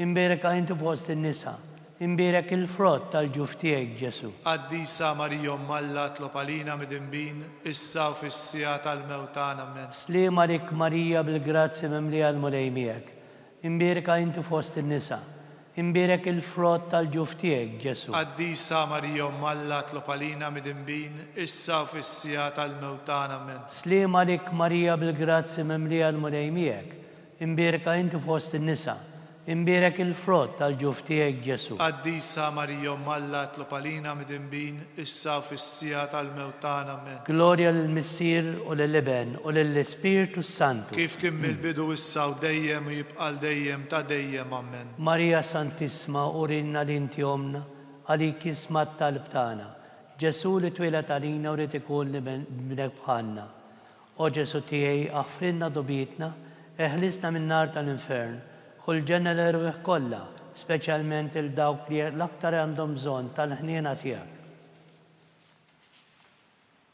Imbierka inti fost in-nisa, imbierek il-frott tal-ġuf tiegħek, Ġesù. Qaddisa Marija Omm Alla, itlob għalina midinbin, issa u fis-siegħa tal-mewt tagħna. Ammen. Sliem għalik Marija bil-grazzja mimlija l-Mulej miegħek. Imbierka inti fost in-nisa, imbierek il-frott tal-ġuf tiegħek, Ġesù. Qaddisa Marija Omm Alla, itlob għalina midinbin, issa u fis-siegħa tal-mewt tagħna. Ammen. Sliem għalik Marija bil-grazzja mimlija l-Mulej miegħek. Imbierka inti fost in-nisa, imbierek il-frott tal-ġuf tiegħek, Ġesù. Qaddisa Marija Omm Alla, itlob għalina midinbin, issa u fis-siegħa tal-mewt tagħna. Ammen. Glorja lill-Missier u lill-Iben u lill-Ispirtu s-Santu. Kif kien mill-bidu issa u dejjem u jibqa' għal dejjem ta' dejjem. Ammen. Marija Santissma urinna li inti Ommna, għalik jisma' t-talb tagħna. Ġesù li twieled għalina u ried ikun l-Iben bħalna. O Ġesù tiegħi, aħfrilna dnubietna, eħlisna min-nar tal-infern, ħu l-ġenna l-erwieħ kollha, speċjalment 'il dawk li l-aktar għandhom bżonn tal-ħniena tiegħek.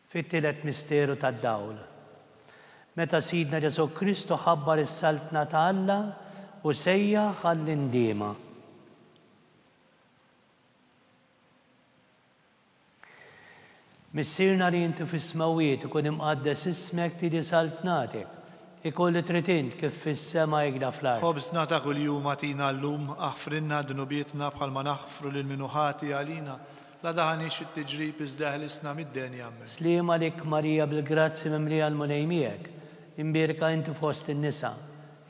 Fit-tielet misteru tad-dawl. Meta Sidna Ġesù Kristu ħabbar is-Saltna ta' Alla u sejjaħ għall-indiema. Missierna li inti fis-smewwiet, ikun imqaddes ismek, tiġi saltnatek. Ikun li trid int kif fis-sema hekda fl-art. Ħobżna ta' kuljum agħtina llum, aħfrilna dnubietna bħalma naħfru lil min hu ħati għalina. La daħalniex fit-tiġrib iżda eħlisna mid-deni. Ammen. Sliem għalik Marija bil-grazzja mimlija l-Mulej miegħek, imbierka inti fost in-nisa,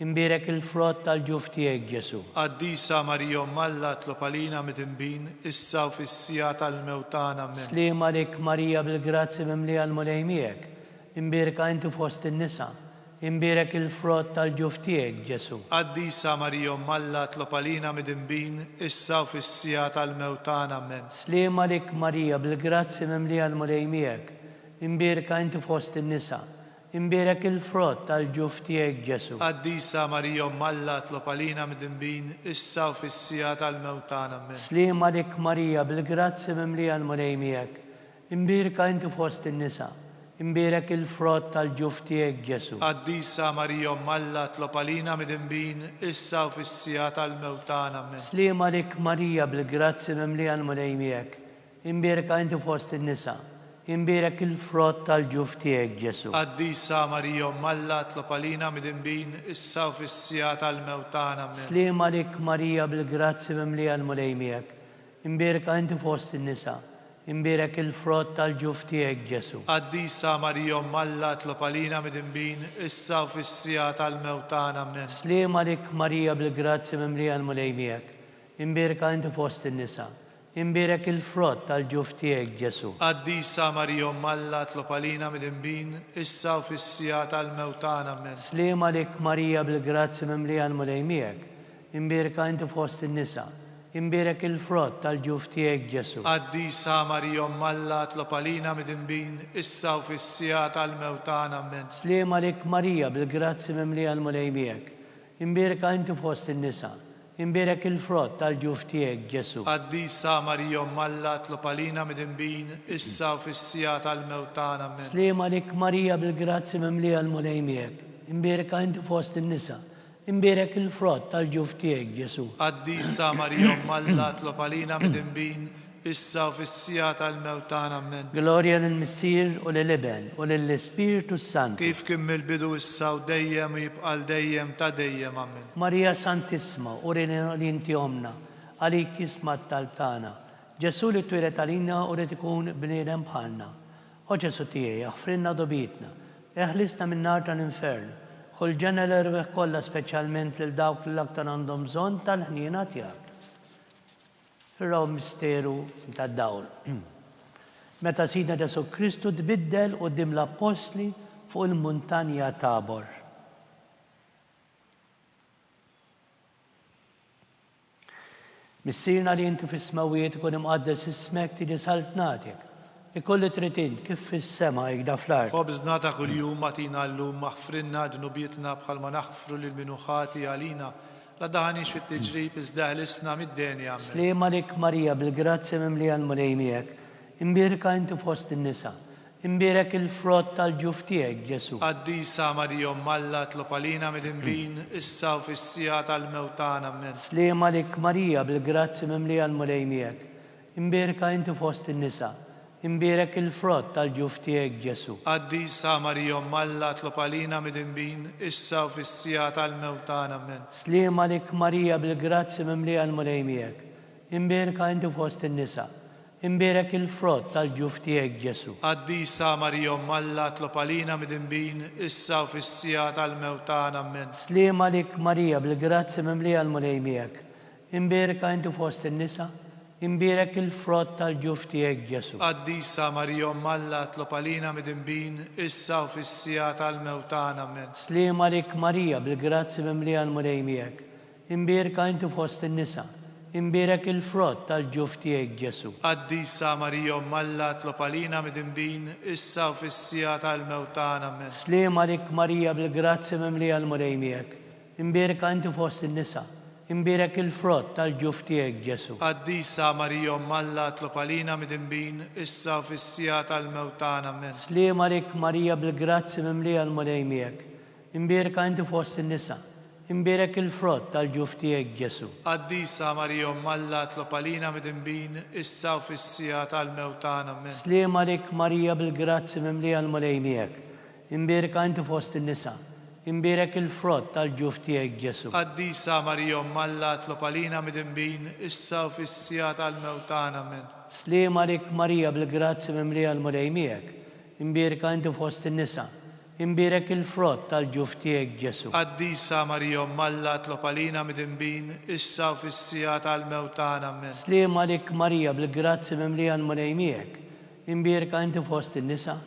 Imbierek il-frott tal-ġuf tiegħek, Ġesù. Qaddisa Marija Omm Alla itlob għalina midinbin, issa u fis-siegħa tal-mewt tagħna. Ammen. Sliem għalik Marija bil-grazzja mimlija l-Mulej miegħek, imbierka inti fost in-nisa, imbierek il-frott tal-ġuf tiegħek, Ġesù. Qaddisa Marija Omm Alla itlob għalina midinbin, issa u fis-siegħa tal-mewt tagħna. Ammen. Sliem għalik Marija bil-grazzja mimlija l-Mulej miegħek, imbierka inti fost in-nisa, Imbierek il-frott tal-ġuf tiegħek, Ġesù. Qaddisa Marija Omm Alla itlob għalina midinbin, issa u fis-siegħa tal-mewt tagħna. Ammen. Sliem għalik Marija, bil-grazzja mimlija l-Mulej miegħek. Imbierka inti fost in-nisa, imbierek il-frott tal-ġuf tiegħek, Ġesù. Qaddisa Marija Omm Alla itlob għalina midinbin, issa u fis-siegħa tal-mewt tagħna. Ammen. Sliem għalik Marija, bil-grazzja mimlija l-Mulej miegħek. Imbierka inti fost in-nisa, imbierek il-frott tal-ġuf tiegħek, Ġesù. Qaddisa Marija Omm Alla, itlob għalina midinbin, issa u fis-siegħa tal-mewt tagħna. Ammen. Sliem għalik Marija bil-grazzja mimlija l-Mulej miegħek. Imbierka inti fost in-nisa, imbierek il-frott tal-ġuf tiegħek, Ġesù. Qaddisa Marija Omm Alla, itlob għalina midinbin, issa u fis-siegħa tal-mewt tagħna. Ammen. Sliem għalik Marija bil-grazzja mimlija l-Mulej miegħek. Imbierka inti fost in-nisa, Imbierek il-frott tal-ġuf tiegħek, Ġesù. Qaddisa Marija Omm Alla, itlob għalina midinbin, issa u fis-siegħa tal-mewt tagħna. Ammen. Sliem għalik Marija bil-grazzja mimlija l-Mulej miegħek, imbierka inti fost in-nisa, imbierek il-frott tal-ġuf tiegħek, Ġesù. Qaddisa Marija Omm Alla, itlob għalina midinbin, issa u fis-siegħa tal-mewt tagħna. Ammen. Sliem għalik Marija bil-grazzja mimlija l-Mulej miegħek, imbierka inti fost in-nisa, Imbierek il-frott tal-ġuf tiegħek, Ġesù. Qaddisa Marija Omm Alla, itlob għalina midinbin, issa u fis-siegħa tal-mewt tagħna. Ammen. Sliem għalik Marija bil-grazzja mimlija l-Mulej miegħek, imbierka inti fost in-nisa, imbierek il-frott tal-ġuf tiegħek, Ġesù. Qaddisa Marija Omm Alla, itlob għalina midinbin, issa u fis-siegħa tal-mewt tagħna. Ammen. Glorja lill-Missier u lill-Iben u lill-Ispirtu s-Santu. Kif kien mill-bidu issa u dejjem u jibqa' għal dejjem ta' dejjem. Ammen. Marija Santissma, urina li inti Ommna, għalik jisma' t-talb tagħna. Ġesù li twieled għalina u ried ikun bniedem bħalna. O Ġesù tiegħi, aħfrilna dnubietna, eħlisna min-nar tal-infern, ħu l-ġenna l-erwieħ kollha speċjalment lil dawk li l-aktar għandhom bżonn tal-ħniena tiegħek. Fir-ragħa misteru tad-dawl. Meta Sidna Ġesù Kristu tbiddel quddiem l-appostli fuq il-muntanja Tabor. Missierna li inti fis-smewwiet ikun imqaddes ismek tiġi saltnatek. Ikun li trid int kif fis-sema ikda fl-art. Ħobżna ta' kuljum agħtina llum aħfrilna dnubietna bħalma naħfru lil min hu ħati għalina. La daħanix fit-tiġrib iżda eħlisna mid-deni. Ammen. Sliem għalik Marija bil-grazzja mimlija l-Mulej miegħek. Imbierka inti fost in-nisa. Imbierek il-frott tal-ġuf tiegħek, Ġesù. Qaddisa Marija Omm Alla tlob għalina midinbin, issa u fis-siegħa tal-mewt tagħna. Ammen. Sliem għalik Marija bil-grazzja mimlija l-Mulej miegħek. Imbierka inti fost in-nisa. Imbierek il-frott tal-ġuf tiegħek, Ġesù. Qaddisa Marija Omm Alla tlob għalina midinbin, issa u fis-siegħa tal-mewt tagħna. Ammen. Sliem għalik Marija bil-grazzja mimlija l-Mulej miegħek. Imbierka inti fost in-nisa. Imbierek il-frott tal-ġuf tiegħek, Ġesù. Qaddisa Marija Omm Alla tlob għalina midinbin, issa u fis-siegħa tal-mewt tagħna. Ammen. Sliem għalik Marija bil-grazzja mimlija l-Mulej miegħek. Imbierka inti fost in-nisa, imbierek il-frott tal-ġuf tiegħek, Ġesù. Qaddisa Marija Omm Alla tlob għalina midinbin, issa u fis-siegħa tal-mewt tagħna. Ammen. Sliem għalik Marija bil-grazzja mimlija l-Mulej miegħek. Imbierka inti fost in-nisa, imbierek il-frott tal-ġuf tiegħek, Ġesù. Qaddisa Marija Omm Alla tlob għalina midinbin, issa u fis-siegħa tal-mewt tagħna. Ammen. Sliem għalik Marija bil-grazzja mimlija l-Mulej miegħek, imbierka inti fost in-nisa, imbierek il-frott tal-ġuf tiegħek, Ġesù. Qaddisa Marija Omm Alla tlob għalina midinbin, issa u fis-siegħa tal-mewt tagħna. Ammen. Sliem għalik Marija bil-grazzja mimlija l-Mulej miegħek, imbierka inti fost in-nisa, Imbierek il-frott tal-ġuf tiegħek, Ġesù. Qaddisa Marija Omm Alla tlob għalina midinbin, issa u fis-siegħa tal-mewt tagħna. Ammen. Sliem għalik Marija bil-grazzja mimlija l-Mulej miegħek. Imbierka inti fost in-nisa. Imbierek il-frott tal-ġuf tiegħek, Ġesù. Qaddisa Marija Omm Alla tlob għalina midinbin, issa u fis-siegħa tal-mewt tagħna. Ammen. Sliem għalik Marija bil-grazzja mimlija l-Mulej miegħek. Imbierka inti fost in-nisa. Imbierek il-frott tal-ġuf tiegħek, Ġesù. Qaddisa Marija Omm Alla tlob għalina midinbin, issa u fis-siegħa tal-mewt tagħna. Ammen. Sliem għalik Marija bil-grazzja mimlija l-Mulej miegħek. Imbierka inti fost in-nisa,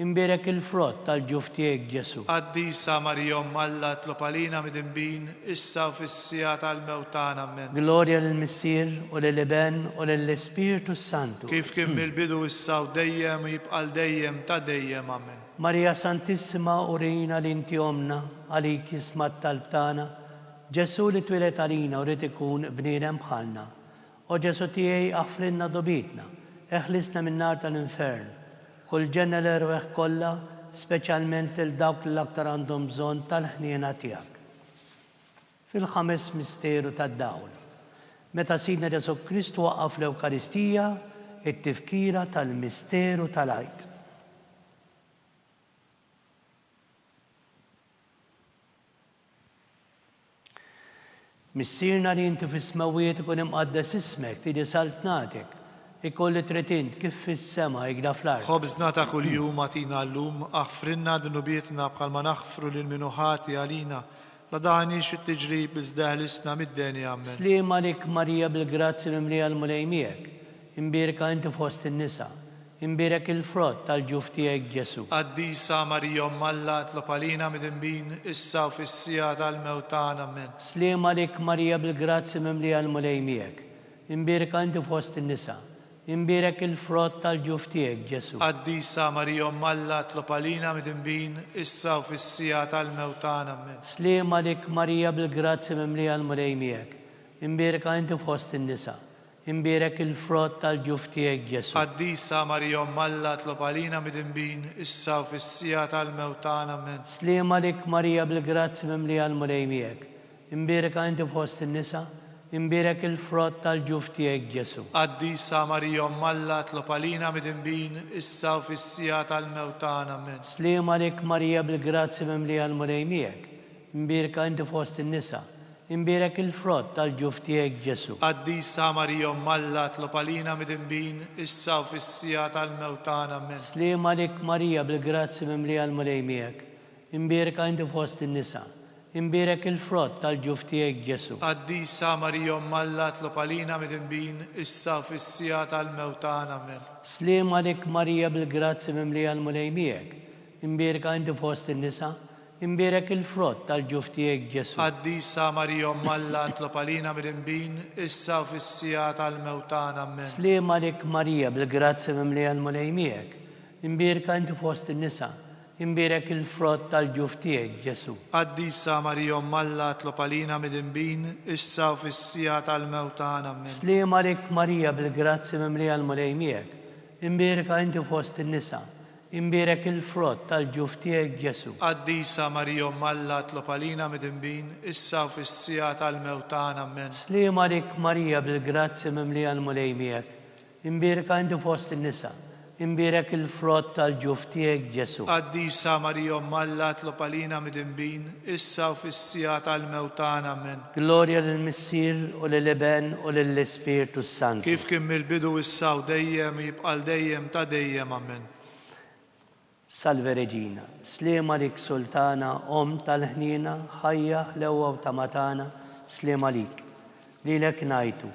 imbierek il-frott tal-ġuf tiegħek, Ġesù. Qaddisa Marija Omm Alla tlob għalina midinbin, issa u fis-siegħa tal-mewt tagħna. Ammen. Glorja lill-Missier u lill-Iben u lill-Ispirtu s-Santu. Kif kien mill-bidu issa u dejjem u jibqa' għal dejjem ta' dejjem. Ammen. Marija Santissima urina li inti Ommna, għalik jisma' t-talb tagħna, Ġesù li twieled għalina u ried ikun bniedem bħalna. O Ġesù tiegħi aħfrilna dnubietna, eħlisna min-nar tal-infern. Ħu l-ġenna l-erwieħ kollha, speċjalment lil dawk li l-aktar għandhom bżonn tal-ħniena tiegħek. Fil-ħames misteru tad-dawl, meta Sidna Ġesù Kristu waqqaf l-Ewkaristija, it-tifkira tal-misteru tal-Għid. Missierna li inti fis-smewwiet ikun imqaddes ismek, tiġi saltnatek, ikun li trid int kif fis-sema ikda fl-art. Ħobżna ta' kuljum agħtina llum, aħfrilna dnubietna bħalma naħfru lil min hu ħati għalina, la daħniex fit-tiġrib iżda eħlisna mid-deni. Ammen. Sliem għalik Marija bil-grazzja mimlija l-Mulej miegħek, Imbierka inti fost in-nisa, imbierek il-frott tal-ġuf tiegħek Ġesù. Qaddisa Marija Omm Alla tlob għalina midinbin, issa u fis-siegħa tal-mewt tagħna. Ammen. Sliem għalik Marija bil-grazzja mimlija l-Mulej miegħek, imbierka inti fost in-nisa, imbierek il-frott tal-ġuf tiegħek Ġesù. Qaddisa Marija Omm Alla tlob għalina midinbin, issa u fis-siegħa tal-mewt tagħna. Ammen. Sliem għalik Marija bil-grazzja mimlija l-Mulej miegħek, imbierka inti fost in-nisa, Imbierek il-frott tal-ġuf tiegħek, Ġesù. Qaddisa Marija Omm Alla tlob għalina midinbin, issa u fis-siegħa tal-mewt tagħna. Ammen. Sliem għalik Marija bil-grazzja mimlija l-Mulej miegħek. Imbierka inti fost in-nisa, imbierek il-frott tal-ġuf tiegħek, Ġesù. Qaddisa Marija Omm Alla tlob għalina midinbin, issa u fis-siegħa tal-mewt tagħna. Ammen. Sliem għalik Marija bil-grazzja mimlija l-Mulej miegħek. Imbierka inti fost in-nisa, Imbierek il-frott tal-ġuf tiegħek Ġesù. Qaddisa Marija Omm Alla tlob għalina midinbin, issa u fis-siegħa tal-mewt tagħna. Ammen. Sliem għalik Marija bil-grazzja mimlija l-Mulej miegħek. Imbierka inti fost in-nisa. Imbierek il-frott tal-ġuf tiegħek Ġesù. Qaddisa Marija Omm Alla tlob għalina midinbin, issa u fis-siegħa tal-mewt tagħna. Ammen. Sliem għalik Marija bil-grazzja mimlija l-Mulej miegħek. Imbierka inti fost in-nisa. Imbierek il-frott tal-ġuf tiegħek Ġesù. Qaddisa Marija Omm Alla tlob għalina midinbin, issa u fis-siegħa tal-mewt tagħna. Ammen. Sliem għalik Marija bil-grazzja mimlija l-Mulej miegħek. Imbierka inti fost in-nisa. Imbierek il-frott tal-ġuf tiegħek Ġesù. Qaddisa Marija Omm Alla tlob għalina midinbin, issa u fis-siegħa tal-mewt tagħna. Ammen. Sliem għalik Marija bil-grazzja mimlija l-Mulej miegħek. Imbierka inti fost in-nisa. Imbierek il-frott tal-ġuf tiegħek Ġesù. Qaddisa Marija Omm Alla tlob għalina midinbin, issa u fis-siegħa tal-mewt tagħna. Ammen. Sliem għalik Marija bil-grazzja mimlija l-Mulej miegħek. Imbierka inti fost in-nisa. Imbierek il-frott tal-ġuf tiegħek Ġesù. Qaddisa Marija Omm Alla tlob għalina midinbin, issa u fis-siegħa tal-mewt tagħna. Ammen. Glorja lill-Missier u lill-Iben u lill-Ispirtu s-Santu. Kif kien mill-bidu issa u dejjem u jibqa' għal dejjem ta' dejjem. Ammen. Salve Regina, sliem għalik Sultana, Omm tal-ħniena, ħajja, ħlewwa u tama tagħna, sliem għalik. Lilek ngħajtu,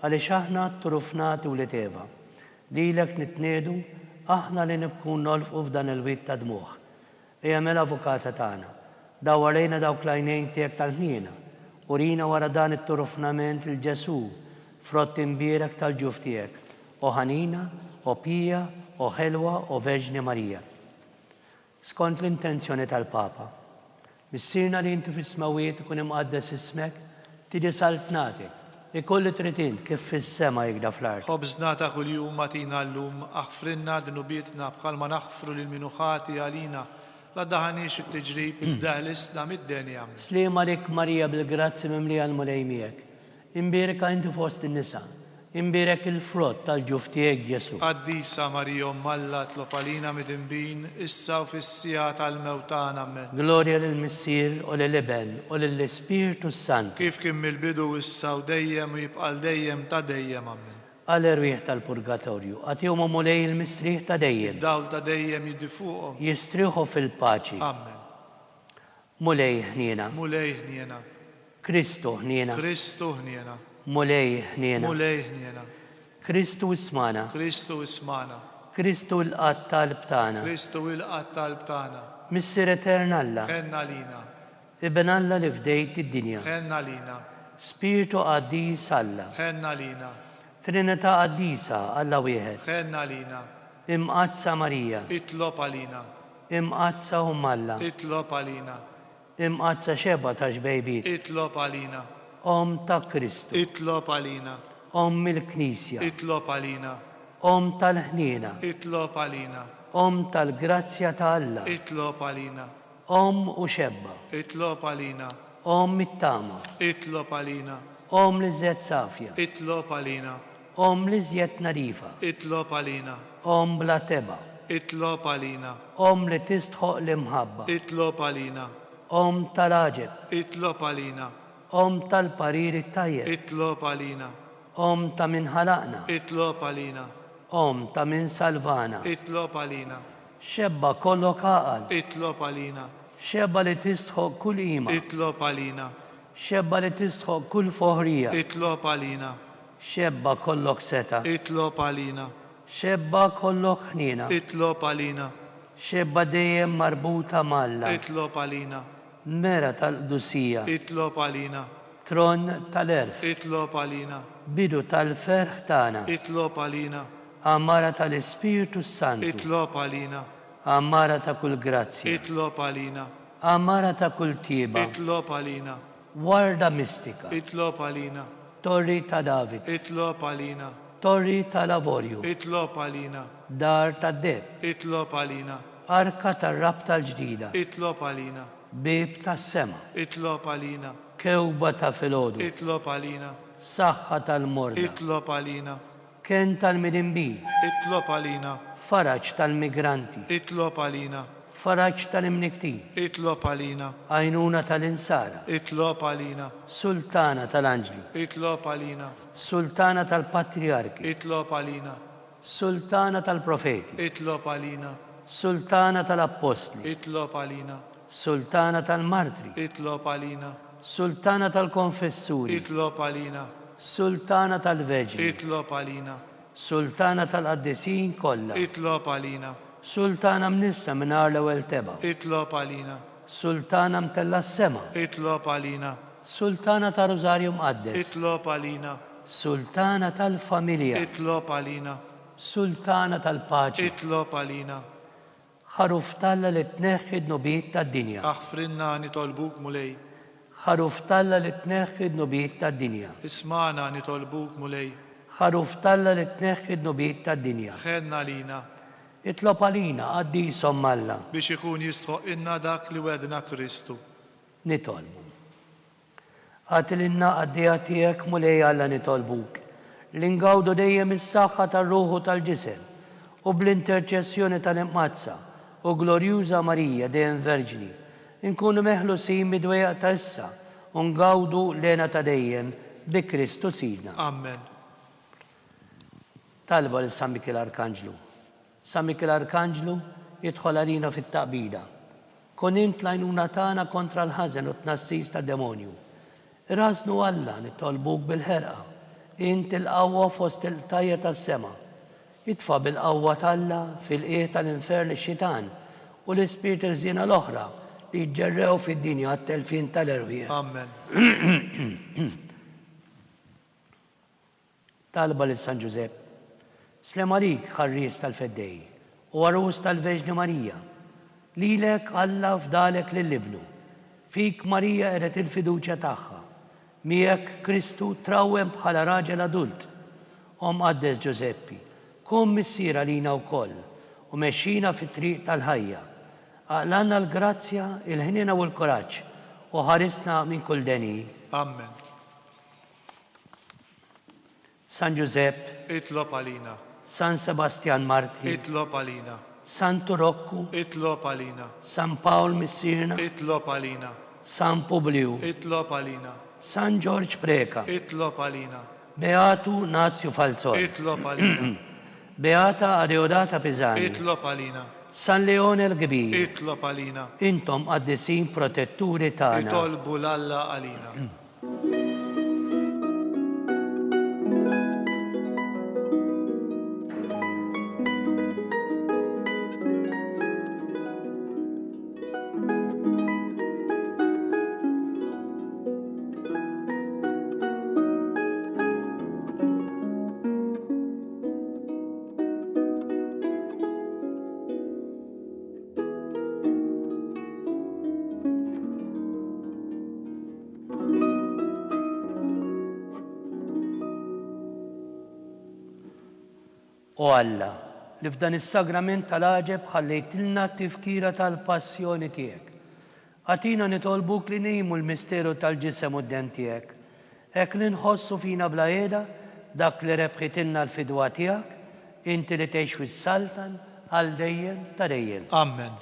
għaliex aħna tturufnati wlied Eva. Lilek nitniegħdu, aħna li nibku u nolfqu f'dan il-wied ta' dmugħ. Ejja mela Avukata tagħna, dawwar lejna dawk l-għajnejn tiegħek tal-ħniena, urina wara dan it-turufnament lil Ġesù, frott imbierek tal-ġuf tiegħek, O ħanina, O pija, O ħelwa, O Verġni Marija. Skont l-intenzjoni tal-Papa. Missierna li inti fis-smewwiet ikun imqaddes ismek, tiġi saltnatek, ikun li trid int kif fis-sema jikda fl-art. Ħobżna ta' kuljum agħtina llum, aħfrilna dnubietna bħalma naħfru lil min hu ħati għalina, la ddaħħalniex fit-tiġrib iżda eħlisna mid-deni. Ammen. Sliem għalik Marija bil-grazzja mimlija l-Mulej miegħek. Imbierka inti fost in-nisa. Imbierek il-frott tal-ġuf tiegħek Ġesù. Qaddisa Marija Omm Alla tlob għalina midinbin, issa u fis-siegħa tal-mewt tagħna. Ammen. Glorja lill-Missier u lill-Iben u lill-Ispirtu s-Santu. Kif kien mill-bidu issa u dejjem u jibqa' għal dejjem ta' dejjem. Ammen. Għal erwieħ tal-purgatorju, agħtihom o Mulej il-mistrieħ ta' dejjem. Id-dawl ta' dejjem jiddi fuqhom. Jistrieħu fil-paċi. Ammen. Mulej ħniena. Mulej ħniena. Kristu ħniena. Kristu ħniena. Mulej ħniena. Mulej ħniena. Kristu ismagħna. Kristu ismagħna. Kristu ilqa' t-talb tagħna. Kristu ilqa' t-talb tagħna. Missier etern Alla. Ħenn għalina. Iben Alla li fdejt id-dinja. Ħenn għalina. Spirtu qaddis Alla. Ħenn għalina. Trinità qaddisa Alla wieħed. Ħenn għalina. Imqaddsa Marija. Itlob għalina. Imqaddsa Omm Alla. Itlob għalina. Imqaddsa xebgħa ta' xbejbiet. Itlob għalina. Omm ta' Kristu. Itlob għalina. Omm il-Knisja. Itlob għalina. Omm tal-ħniena. Itlob għalina. Omm tal-grazzja ta' Alla. Itlob għalina. Omm u xebba. Itlob għalina. Omm it-tama. Itlob għalina. Omm l-iżjed safja. Itlob għalina. Omm l-iżjed nadifa. Itlob għalina. Omm bla tebgħa. Itlob għalina. Omm li tistħoq l-imħabba. Itlob għalina. Omm tal-għaġeb. Itlob għalina. Omm tal-parir it-tajjeb. Itlob għalina. Omm ta' min ħalaqna. Itlob għalina. Omm ta' min salvana. Itlob għalina. Xebba kollok għaqal. Itlob għalina. Xebba li tistħoq kull qima. Itlob għalina. Xebba li tistħoq kull foħrija. Itlob għalina. Xebba kollok setgħa. Itlob għalina. Xebba kollok ħniena. Itlob għalina. Xebba dejjem marbuta m'Alla. Itlob għalina. Mera tal-qdusija. Itlob għalina. Tron tal-għerf. Itlob għalina. Bidu tal-ferħ tagħna. Itlob għalina. Għammara tal-Ispirtu s-Santu. Itlob għalina. Għammara ta' kull grazzja. Itlob għalina. Għammara ta' kull tjieba. Itlob għalina. Warda mistika. Itlob għalina. Torri ta' David. Itlob għalina. Torri tal-avorju. Itlob għalina. Dar tad-deheb. Itlob għalina. Arka tar-rabta l-ġdida. Itlob għalina. Bieb tas-sema. Itlob għalina. Kewba ta' filgħodu. Itlob għalina. Saħħa tal-morda. Itlob għalina. Kenn tal-midinbin. Itlob għalina. Faraġ tal-migranti. Itlob għalina. Faraġ tal-imnikktin. Itlob għalina. Għajnuna tal-insara. Itlob għalina. Sultana tal-anġli. Itlob għalina. Sultana tal-patrijarki. Itlob għalina. Sultana tal-profeti. Itlob għalina. Sultana tal-appostli. Itlob għalina. Sultana tal-martri. Itlob għalina. Sultana tal-konfessuri. Itlob għalina. Sultana tal-veġni. Itlob għalina. Sultana tal-qaddisin kollha. Itlob għalina. Sultana mnissla mingħajr l-ewwel tebgħa. Itlob għalina. Sultana mtellgħa s-sema. Itlob għalina. Sultana ta' Rużarju Mqaddes. Itlob għalina. Sultana tal-familja. Itlob għalina. Sultana tal-paċi. Itlob għalina. Ħaruf t'Alla li tneħħi d-dnubiet tad-dinja. Aħfrilna nitolbuk Mulej. Ħaruf t'Alla li tneħħi d-dnubiet tad-dinja. Ismagħna nitolbuk Mulej. Ħaruf t'Alla li tneħħi d-dnubiet tad-dinja. Ħenn għalina. Itlob għalina, qaddis Omm Alla. Biex ikun jistħoqqilna dak li wegħdna Kristu. Nitolbu. Agħti lilna qaddejja tiegħek, Mulej Alla nitolbuk, li ngawdu dejjem is-saħħa tar-ruħ u tal-ġisem, u bl-interċessjoni tal-Imqaddsa u Glorjuża Marija dejjem Verġni, inkunu meħlusin mid-dwejjaq ta' issa u ngawdu l-hena ta' dejjem bi Kristu Sidna. Ammen. Talba lil San Mikiel Arkanġlu. San Mikiel Arkanġlu, idħol għalina fit-taqbida. Kun int l-għajnuna tagħna kontra l-ħażen u t-tnassis tad-demonju. Irażżnu Alla, nitolbuk bil-ħerqa, int il-qawwa fost il-qtajja' tas-sema. Itfa' bil-qawwa t'Alla fil-qiegħ tal-infern ix-xitan u l-ispirti ħżiena l-oħra li jiġġerrew fid-dinja għat-telfien tal-erwieħ. Ammen. Talba lil San Ġużepp. Sliem għalik, ħarries tal-Feddej, u għarus tal-Verġni Marija. Lilek Alla fdalek lil Ibnu. Fik Marija qegħdet il-fiduċja tagħha. Miegħek Kristu trawwem bħala raġel adult. O Mqaddes Ġużeppi, kun missier għalina wkoll u mexxina fit-triq tal-ħajja. Aqlgħalna l-grazzja, il-ħniena u l-kuraġġ u ħarisna minn kull deni. Ammen. San Ġużepp. Itlob għalina. San Sebastjan Martri. Itlob għalina. Santu Rokku. Itlob għalina. San Pawl Missierna. Itlob għalina. San Publiju. Itlob għalina. San Ġorġ Preca. Itlob għalina. Beatu Nazju Falzon. Itlob għalina. Beata Adeodata Pisani. Itlob għalina. San Leone l-Kbir. Itlob għalina. Intom qaddisin protetturi tagħna. Itolbu 'l Alla għalina. O Alla, li f'dan is-sagrament tal-għaġeb ħallejtilna t-tifkira tal-passjoni tiegħek. Agħtina nitolbuk li ngħimu l-misteru tal-ġisem u d-demm tiegħek, hekk li nħossu fina bla qiegħda dak li rebħitilna l-fidwa tiegħek, inti li tgħix fis-saltan għal dejjem ta' dejjem. Ammen.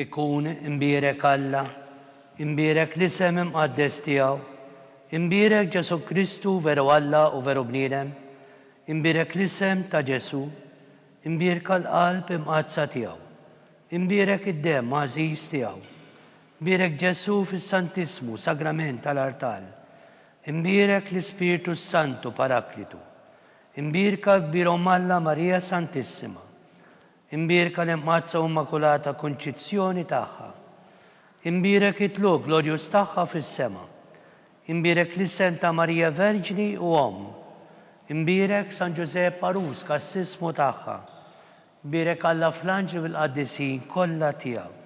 Ikun imbierek Alla, imbierek l-isem imqaddes tiegħu, imbierek Ġesù Kristu veru Alla u veru bniedem, imbierek l-isem ta' Ġesù, imbierka l-qalb imqaddsa tiegħu. Imbierek id-demm għażiż tiegħu. Bierek Ġesù fis-Santissmu Sagrament tal-artal. Imbierek l-Ispirtu s-Santu Paraklitu. Imbierka l-Kbir Omm Alla Marija Santissima. Imbierka l-Imqaddsa u Immakulata Kunċizzjoni tagħha. Imbierek it-tlugħ glorjuż tagħha fis-sema. Imbierek l-isem ta' Marija Verġni u Omm. Imbierek San Ġużepp Għarus Kastissmu tagħha. Bierek Alla fl-anġli u l-qaddisin kollha tiegħu.